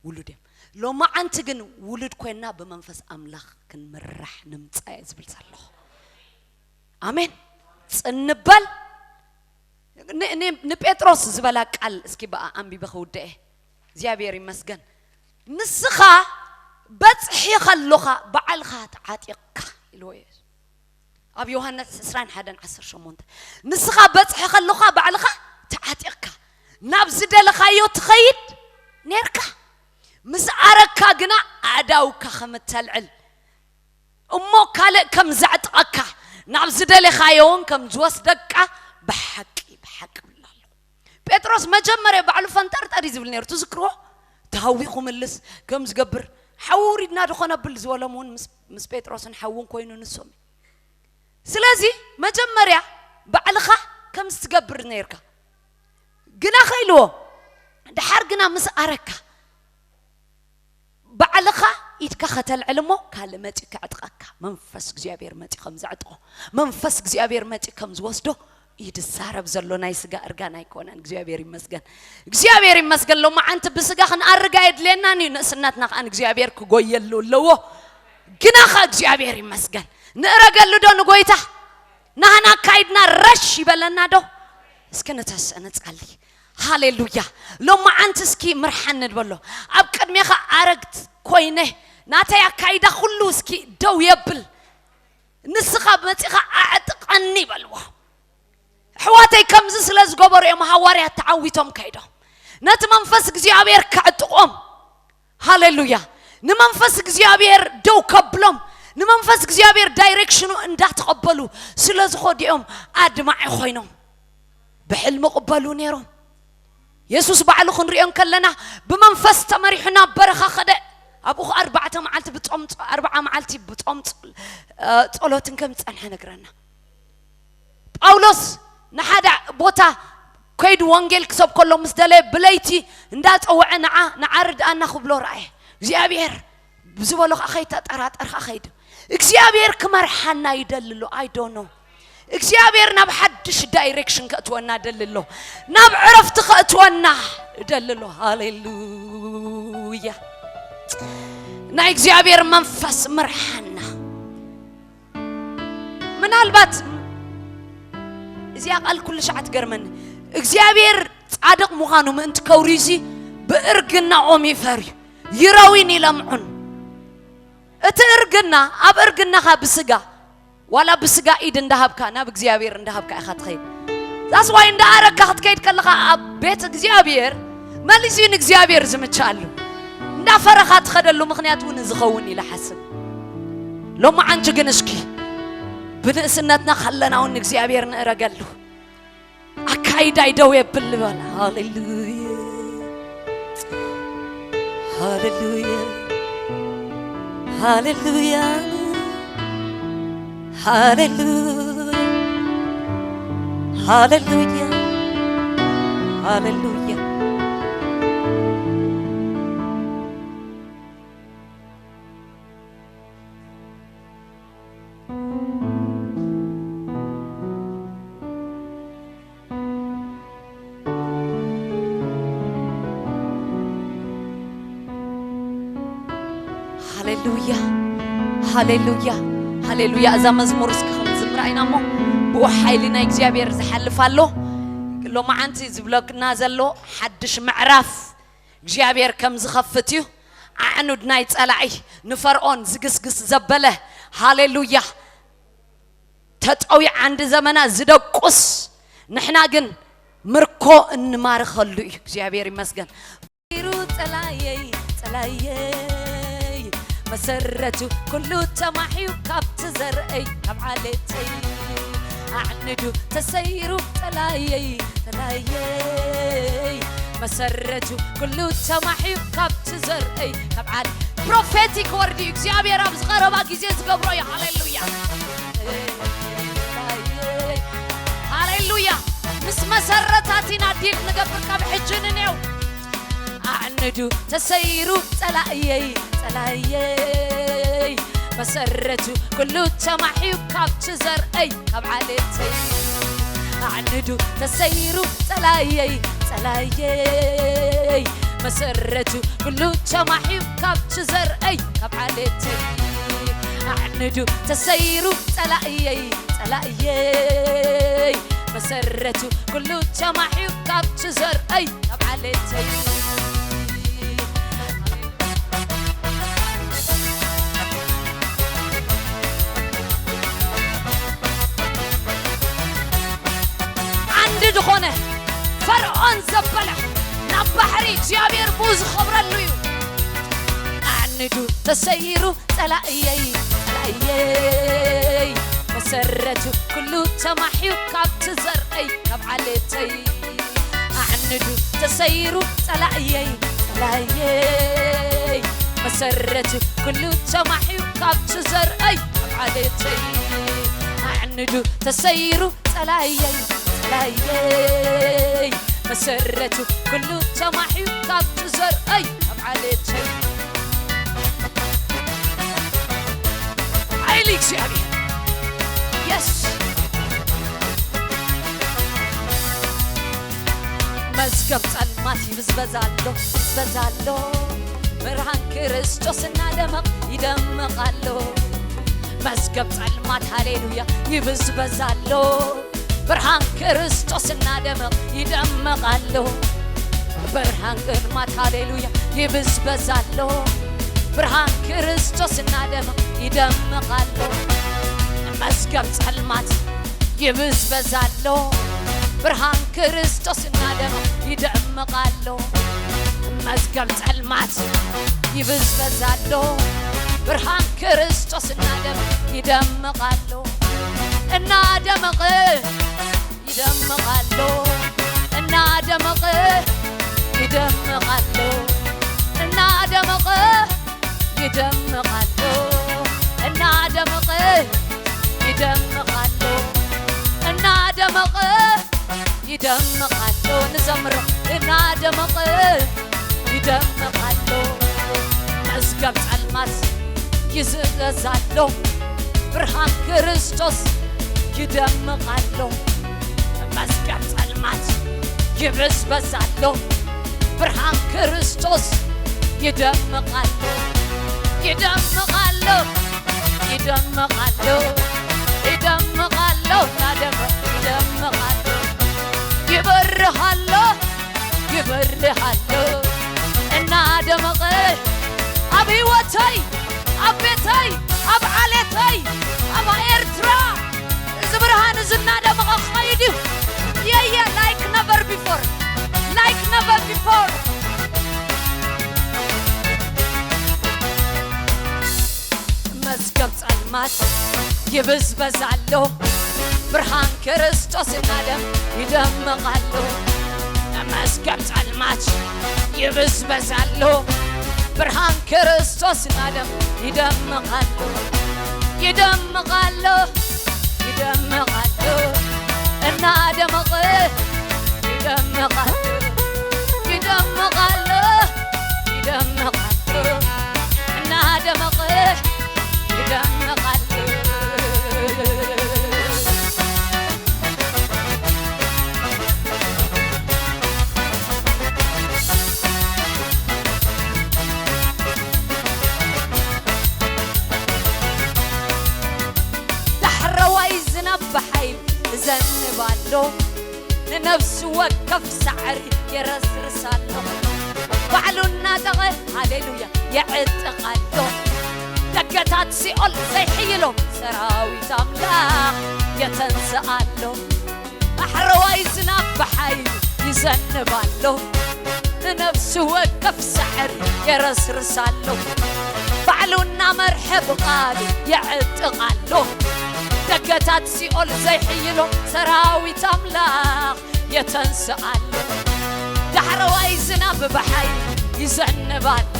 ውሉድ እዮም። ሎማዓንቲ ግን ውሉድ ኮይና ብመንፈስ ኣምላኽ ክንምራሕ ንምጻእ እየ ዝብል ዘለኹ። ኣሜን። ጽንበል ንጴጥሮስ ዝበላ ቃል እስኪ በኣ ኣንቢበ ክውድአ። እግዚኣብሔር ይመስገን። ንስኻ በጽሒ ከሎኻ ባዕልኻ ተዓጢቕካ ኢልዎ እዩ። ኣብ ዮሃንስ ዕስራን ሓደን ዓሰርተ ሸሞንተ ንስኻ በጽሒ ከሎኻ ባዕልኻ ተዓጢቕካ ናብ ዝደለኻዮ ትኸይድ ኔርካ፣ ምስ ኣረካ ግና ኣእዳውካ ከም እተልዕል እሞ ካልእ ከም ዘዕጥቐካ ናብ ዝደለኻዮ እውን ከም ዝወስደካ ብሓቂ ብሓቂ ብላለኹ። ጴጥሮስ መጀመርያ ባዕሉ ፈንጠርጠር እዩ ዝብል ነይሩ። ትዝክርዎ? ተሃዊኹ ምልስ ከም ዝገብር ሓዊ ውሪድና ዶ ኾነብል ዝበሎም እውን ምስ- ምስ ጴጥሮስን ሓውን ኮይኑ ንሶም እዩ። ስለዚ መጀመርያ ባዕልኻ ከም ዝትገብር ነርካ ግና ኸኢልዎ ድሓር ግና ምስ ኣረካ ባዕልኻ ኢድካ ከተልዕል እሞ ካልእ መፂኡ ከዕጥቐካ መንፈስ እግዚኣብሔር መፂኡ ከም ዘዕጥቖ መንፈስ እግዚኣብሔር መፂኡ ከም ዝወስዶ እዩ ዝዛረብ ዘሎ። ናይ ስጋ እርጋን ኣይኮነን። እግዚኣብሔር ይመስገን። እግዚኣብሔር ይመስገን። ሎማዓንቲ ብስጋ ክንኣርግ ኣየድልየናን እዩ። ንእስነትና ከዓ እግዚኣብሔር ክጎየሉ ኣለዎ። ግና ኸ እግዚኣብሔር ይመስገን። ንእረገሉ ዶ ንጎይታ? ናህና ኣካይድና ረሽ ይበለና ዶ? እስኪ ንተስእ ንጸሊ። ሃሌሉያ። ሎማዓንቲ እስኪ ምርሓኒ ንበሎ። ኣብ ቅድሜኻ ኣረግት ኮይነ ናተይ ኣካይዳ ኩሉ እስኪ ደው የብል። ንስኻ መጺኻ ኣዕጥቐኒ በልዎ። ኣሕዋተይ ከምዚ ስለ ዝገበሩ እዮም ሃዋርያት ተዓዊቶም ከይዶም ነቲ መንፈስ እግዚኣብሔር ከዕጥቖም። ሃሌሉያ። ንመንፈስ እግዚኣብሔር ደው ከብሎም ንመንፈስ እግዚኣብሔር ዳይሬክሽኑ እንዳተቐበሉ ስለ ዝኾዱ እዮም ኣድማዒ ኮይኖም ብሕልሚ ቅበሉ ነይሮም። የሱስ ባዕሉ ክንሪኦ እንከለና ብመንፈስ ተመሪሑ ናብ በረኻ ኸደ። ኣብኡ ኸዓ ኣርባዕተ መዓልቲ ብጾም ኣርባዓ መዓልቲ ብጾም ጸሎትን ከም ዝጸንሐ ነግረና። ጳውሎስ ንሓደ ቦታ ከይዱ ወንጌል ክሰብከሎም ምስ ደለየ ብለይቲ እንዳጸውዐ ንዓ ንዓ ርድኣና ክብሎ ረኣየ። እግዚኣብሔር ብዝበሎ ከዓ ከይተጠራጠርካ ከይዱ እግዚኣብሔር ክመርሓና ይደልሎ ኣይዶኖ እግዚኣብሔር ናብ ሓድሽ ዳይሬክሽን ከእትወና ደልሎ ናብ ዕረፍቲ ከእትወና ደልሎ። ሃሌሉያ። ናይ እግዚኣብሔር መንፈስ ምርሓና። ምናልባት እዚኣ ቃል ኩሉ ሻዕ ትገርመኒ። እግዚኣብሔር ጻድቕ ምዃኑ ምእንቲ ከውርዩሲ ብእርግናኦም ይፈርዩ ይረዊን ይለምዑን። እቲ እርግና ኣብ እርግናኻ ብስጋ ዋላ ብስጋ ኢድ እንዳሃብካ ናብ እግዚኣብሔር እንዳሃብካ ኢኻ ትኸይድ። ዛስዋይ እንዳኣረካ ክትከይድ ከለኻ ኣብ ቤት እግዚኣብሔር መሊሱ ንእግዚኣብሔር ዝምቻሉ እንዳፈረኻ ትኸደሉ ምክንያት እውን ዝኸውን ኢለ ሓስብ። ሎማዓንቲ ግን እስኪ ብንእስነትና ከለና እውን እግዚኣብሔር ንእረገሉ ኣካይዳይ ደው የብል በል። ሃሌሉያ ሃሌሉያ ሃሌሉያ ሃሌሉያ ሃሌሉያ ሃሌሉያ። ሃሌሉያ ሃሌሉያ ሃሌሉያ። እዛ መዝሙር እስኪ ክንዝምራ ኢና እሞ ብኡ ሓይሊ ናይ እግዚኣብሔር ዝሓልፍ ኣሎ። ሎማዓንቲ ዝብለና ዘሎ ሓድሽ ምዕራፍ እግዚኣብሔር ከም ዝኸፍት እዩ። ኣዕኑድ ናይ ጸላኢ ንፈርዖን ዝግስግስ ዘበለ። ሃሌሉያ። ተጠዊዓ እንዲ ዘመና ዝደቁስ ንሕና ግን ምርኮ እንማርኸሉ እዩ። እግዚኣብሔር ይመስገን። ሩ ጸላየይ ጸላየይ መሰረቱ ኩሉ ተማሕዩ ካብቲ ዘርእይ ካብ ዓሌተይ ኣዕንዱ ተሰይሩ ጸላየይ ጸላየይ መሰረቱ ኩሉ ተማሕዩ ካብቲ ዘርእይ ካብ ዓሌ ፕሮፌቲክ ወርድ እዩ። እግዚኣብሔር ኣብ ዝቐረባ ግዜ ዝገብሮ እዩ። ሃሌሉያ ሃሌሉያ። ምስ መሰረታት ኢና ዲል ንገብር ካብ ሕጂ ንኔው ኣዕንዱ ተሰይሩ ጸላእየይ ጸላእየይ መሰረቱ ኩሉ ተማሕዩ ካብቲ ዘርእይ ካብ ዓሌተይ ኣዕንዱ ተሰይሩ ጸላእየይ ጸላእየይ መሰረቱ ኩሉ ተማሕዩ ካብቲ ዘርእይ ካብ ዓሌተይ ኣዕንዱ ተሰይሩ ጸላእየይ ጸላእየይ መሰረቱ ኩሉ ተማሕዩ ካብቲ ዘርእይ ካብ ዓሌተይ ዓንዲ ዝኾነ ፈርዖን ዘበለ ናብ ባሕሪ እግዚኣብሔር ብኡ ዝኸብረሉ እዩ። ኣዕንዱ ተሰይሩ ጸላእየይ ጸላእየይ መሰረቱ ኩሉ ተማሕዩ ካብቲ ዘርእይ ካብ ዓሌተይ ኣዕንዱ ተሰይሩ ጸላእየይ ላየይ መሰረቱ ኩሉ ተማሕዩ ካብቲ ዘርአይ ኣብ ዓሌተይ ኣዕንዱ ተሰይሩ ጸላየይ ጸላየይ መሰረቱ ኩሉ ተማሕዩ ካብቲ ዘርአይ ኣብ ዓሌተይ ሓይሊ እግዚኣብሔር የስ መዝገብ ጸልማት ይብዝበዝ ኣሎ ይብዝበዝ ኣሎ ብርሃን ክርስቶስ እናደመቕ ይደምቕ ኣሎ መዝገብ ጸልማት ሃሌሉያ ይብዝበዝ ኣሎ ብርሃን ክርስቶስ እናደመቕ ይደምቕ ኣሎ ብርሃን ጸልማት ሃሌሉያ ይብዝበዝ ኣሎ ብርሃን ክርስቶስ እናደመቕ ይደምቕ ኣሎ መዝገብ ጸልማት ይብዝበዝ ኣሎ ብርሃን ክርስቶስ እናደመቕ ይደምቕ ኣሎ መዝገብ ጸልማት ይብዝበዝ ኣሎ ብርሃን ክርስቶስ እናደመቕ ይደምቕ ኣሎ እናደመቐ ይደምቕ ኣሎ እናደመቐ ይደምቕ ኣሎ እናደመቐ ይደምቕ ኣሎ እናደመቐ ይደምቕ ኣሎ እናደመቐ ይደምቕ ኣሎ ንዘምሮ እናደመቐ ይደምቕ ኣሎ መዝገብ ጸልማት ይዝዘዝ ኣሎ ብርሃን ክርስቶስ ይደምቕ ኣሎ መዝገብ ጸልማት ይብዝበዝ ኣሎ ብርሃን ክርስቶስ ይደምቕ ኣሎ ይደምቕ ኣሎ ይደምቕ ኣሎ ይደምቕ ኣሎ እናደመቐ ይደምቕ ኣሎ ይበርህ ኣሎ ይበርህ ኣሎ እናደመቐ ኣብ ህይወተይ ኣብ ቤተይ ኣብ ዓሌተይ ኣብ ኤርትራ እዚ ብርሃን እዚ እናደመቐ ክኸይድ እዩ የየ like never before like never before መዝገብ ጸልማት ይብዝበዝ ኣሎ ብርሃን ክርስቶስ እናደም ይደምቕ ኣሎ መዝገብ ጸልማት ይብዝበዝ ኣሎ ብርሃን ክርስቶስ እናደም ይደምቕ ኣሎ ይደምቕ ኣሎ ይደምቕ ኣሎ እናደመቐ ይደምቕ ኣሎ ይደምቕ ኣሎ ይደምቕ ኣሎ እናደመቐ ይደምቕ ኣሎ ዳሕረዋይ ዝናብ ብሓይል ይዘንብ ኣሎ ንነፍሲ ወከፍ ሳዕሪ የረስርስ ኣሎ ባዕሉ እናጠቐ ሃሌሉያ የዕጥቕ ኣሎ ደገታት ሲኦል ዘይሕይሎም ሰራዊት ኣምላኽ የተንስእ ኣሎ ባሕረዋይ ዝናብ ብሓይል ይዘንብ ኣሎ ንነፍሲ ወከፍ ሳዕሪ የረስርስ ኣሎ ባዕሉ እናመርሐ ብቓሉ የዕጥቕ ኣሎ ደገታት ሲኦል ዘይሕይሎ ሰራዊት ኣምላኽ የተንስእ ኣሎ ዳሕረዋይ ዝናብ ብሓይል ይዘንብ ኣሎ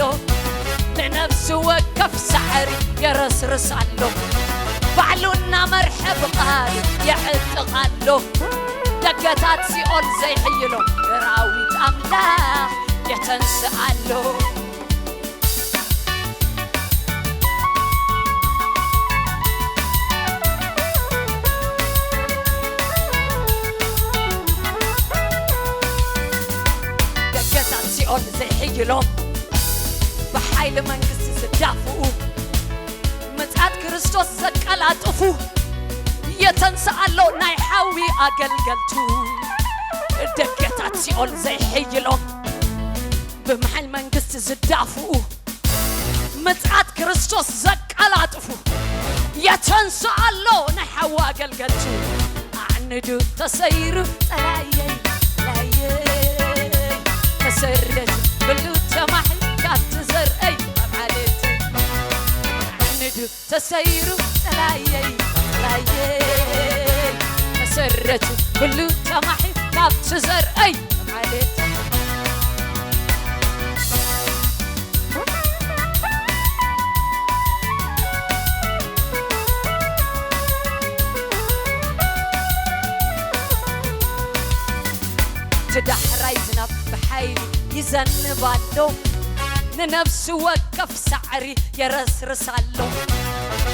ንነፍሲ ወከፍ ሳዕሪ የረስርስ ኣሎ ባዕሉ እናመርሐ ብቓሉ የዕጥቕ ኣሎ ደገታት ሲኦል ዘይሕይሎ ሰራዊት ኣምላኽ የተንስእ ኣሎ ደገታት ሲኦል ዘይሕይሎም ብሓይሊ መንግስቲ ዝዳፍኡ ምጽኣት ክርስቶስ ዘቀላጥፉ የተንስእ ኣሎ ናይ ሓዊ ኣገልገልቱ ደገታት ሲኦል ዘይሕይሎም ብምሓይሊ መንግስቲ ዝዳፍኡ ምጽኣት ክርስቶስ ዘቀላጥፉ የተንስእ ኣሎ ናይ ሓዊ ኣገልገልቱ ኣዕንዱ ተሰይሩ ጸላየይ ጸላየይ ተሰረዝ ብሉ ተማሒ ካብቲ ዘርአይ ኣብ ዓሌተይ ኣዕንዱ ተሰይሩ ጸላየይ ጸላየይ ተሰረዝ ብሉ ተማሒ ካብቲ ዘርአይ ኣብ ዓሌተይ ይዘንብ ኣሎ፣ ንነፍሲ ወከፍ ሳዕሪ የረስርስ ኣሎ።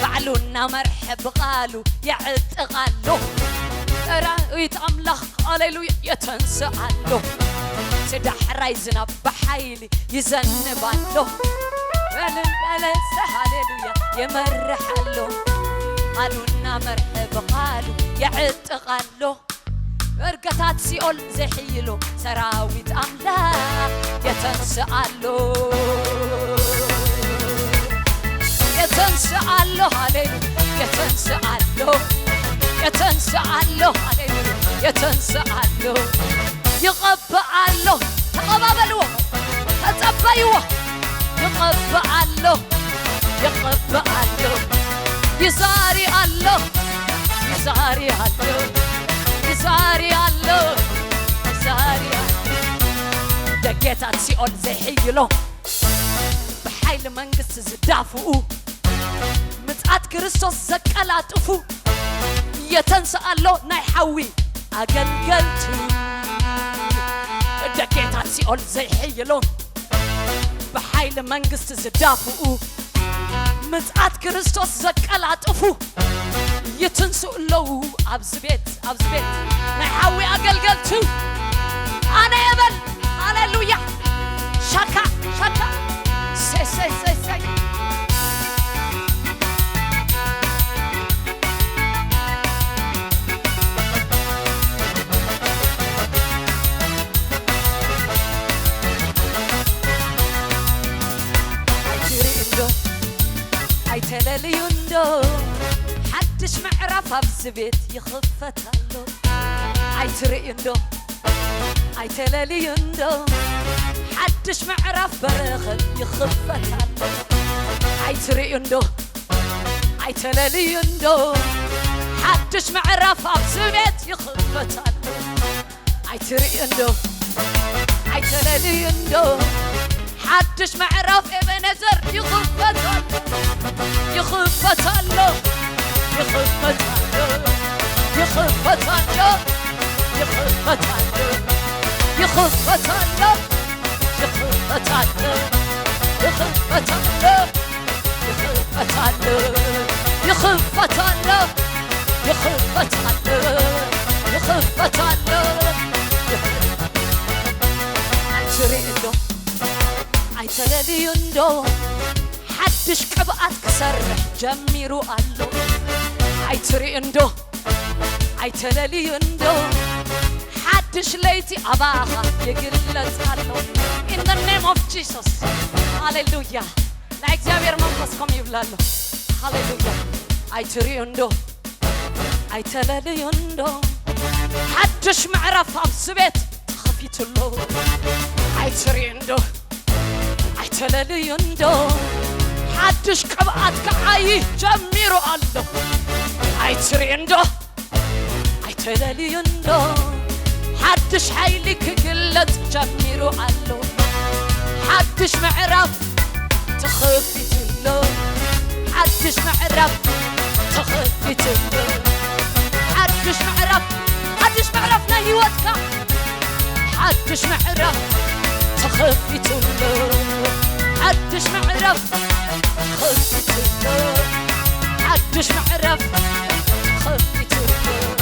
ባዕሉ እናመርሐ ብቓሉ የዕጥቕ ኣሎ። ሰራዊት ኣምላኽ ሃሌሉያ የተንስእ ኣሎ። እቲ ዳሕራይ ዝናብ ብሓይሊ ይዘንብ ኣሎ። በልበለሰ ሃሌሉያ የመርሕ ኣሎ። ቃሉ እናመርሐ ብቓሉ የዕጥቕ ኣሎ። እርገታት ሲኦል ዘይሕይሎ ሰራዊት ኣምላኽ የተንስእ ኣሎ። የተንስእ ኣሎ፣ ሃሌሉያ የተንስእ ኣሎ። የተንስእ ኣሎ፣ ሃሌሉያ የተንስእ ኣሎ። ይቐብእ ኣሎ። ተቐባበልዎ፣ ተጸበይዎ። ይቐብእ ኣሎ፣ ይቐብእ ኣሎ። ይዛሪ ኣሎ፣ ይዛሪ ኣሎ፣ ይዛሪ ኣሎ፣ ይዛሪ ኣሎ። ደጌታት ሲኦል ዘይሕይሎ፣ ብሓይሊ መንግስቲ ዝዳፍኡ፣ ምጽኣት ክርስቶስ ዘቀላጥፉ፣ የተንስእ ኣሎ ናይ ሓዊ ኣገልገልቱ። ደጌታት ሲኦል ዘይሕይሎ፣ ብሓይሊ መንግስቲ ዝዳፍኡ፣ ምጽኣት ክርስቶስ ዘቀላጥፉ ይትንስኡ ኣለዉ። ኣብዚ ቤት፣ ኣብዚ ቤት ናይ ሓዊ ኣገልገልቱ ኣነ የበል። ሃሌሉያ። ሻካ፣ ሻካ። ሰይ፣ ሰይ፣ ሰይ፣ ሰይ። ኣይትርኢ እንዶ፣ ኣይተለልዩ እንዶ፣ ሓድሽ ምዕራፍ ኣብዚ ቤት ይኽፈት ኣሎ። ኣይትርኢ እንዶ፣ ኣይተለልዩ እንዶ፣ ሓድሽ ምዕራፍ በረኸት ይኽፈት ኣሎ። ኣይትርኢ እንዶ፣ ኣይተለልዩ እንዶ፣ ሓድሽ ምዕራፍ ኣብዚ ቤት ይኽፈት ኣሎ። ኣይትርኢ እንዶ፣ ኣይተለልዩ እንዶ፣ ሓድሽ ምዕራፍ ኤቤኔዘር ይኽፈት ኣሎ፣ ይኽፈት ኣሎ፣ ይኽፈት ኣሎ፣ ይኽፈት ኣሎ፣ ይኽፈት ኣሎ፣ ይኽፈት ኣሎ፣ ይኽፈት ኣሎ፣ ይኽፈት ኣሎ። ይኽፈት ኣሎ፣ ይኽፈት ኣሎ፣ ይኽፈት ኣሎ፣ ይኽፈት ኣሎ። ኣይትርኢ እንዶ፣ ኣይተለልዩ እንዶ፣ ሓድሽ ቅብኣት ክሰርሕ ጀሚሩ ኣሎ። ኣይትርኢ እንዶ፣ ኣይተለልዩ እንዶ፣ ሓድሽ ለይቲ ኣባኻ ይግለጽ ኣሎ። In the name of Jesus. ሃሌሉያ። ናይ እግዚኣብሔር መንፈስ ከም ይብላሉ። ሃሌሉያ። ኣይትርእዩ እንዶ፣ ኣይተለልዩ እንዶ፣ ሓድሽ ምዕራፍ ኣብዚ ቤት ተኸፊቱ ኣሎ። ኣይትርእዩ እንዶ፣ ኣይተለልዩ እንዶ፣ ሓድሽ ቅብኣት ክዓዪ ጀሚሩ ኣሎ። ኣይትርእዩ እንዶ፣ ኣይተለልዩ እንዶ፣ ሓድሽ ሓይሊ ክግለጽ ጀሚሩ ኣሎ። ሓድሽ ምዕራፍ ተኸፊቱ ኣሎ። ሓድሽ ምዕራፍ ተኸፊቱ ኣሎ። ሓድሽ ምዕራፍ፣ ሓድሽ ምዕራፍ ናይ ህይወትካ። ሓድሽ ምዕራፍ ተኸፊቱ ኣሎ። ሓድሽ ምዕራፍ ተኸፊቱ ኣሎ። ሓድሽ ምዕራፍ ተኸፊቱ ኣሎ።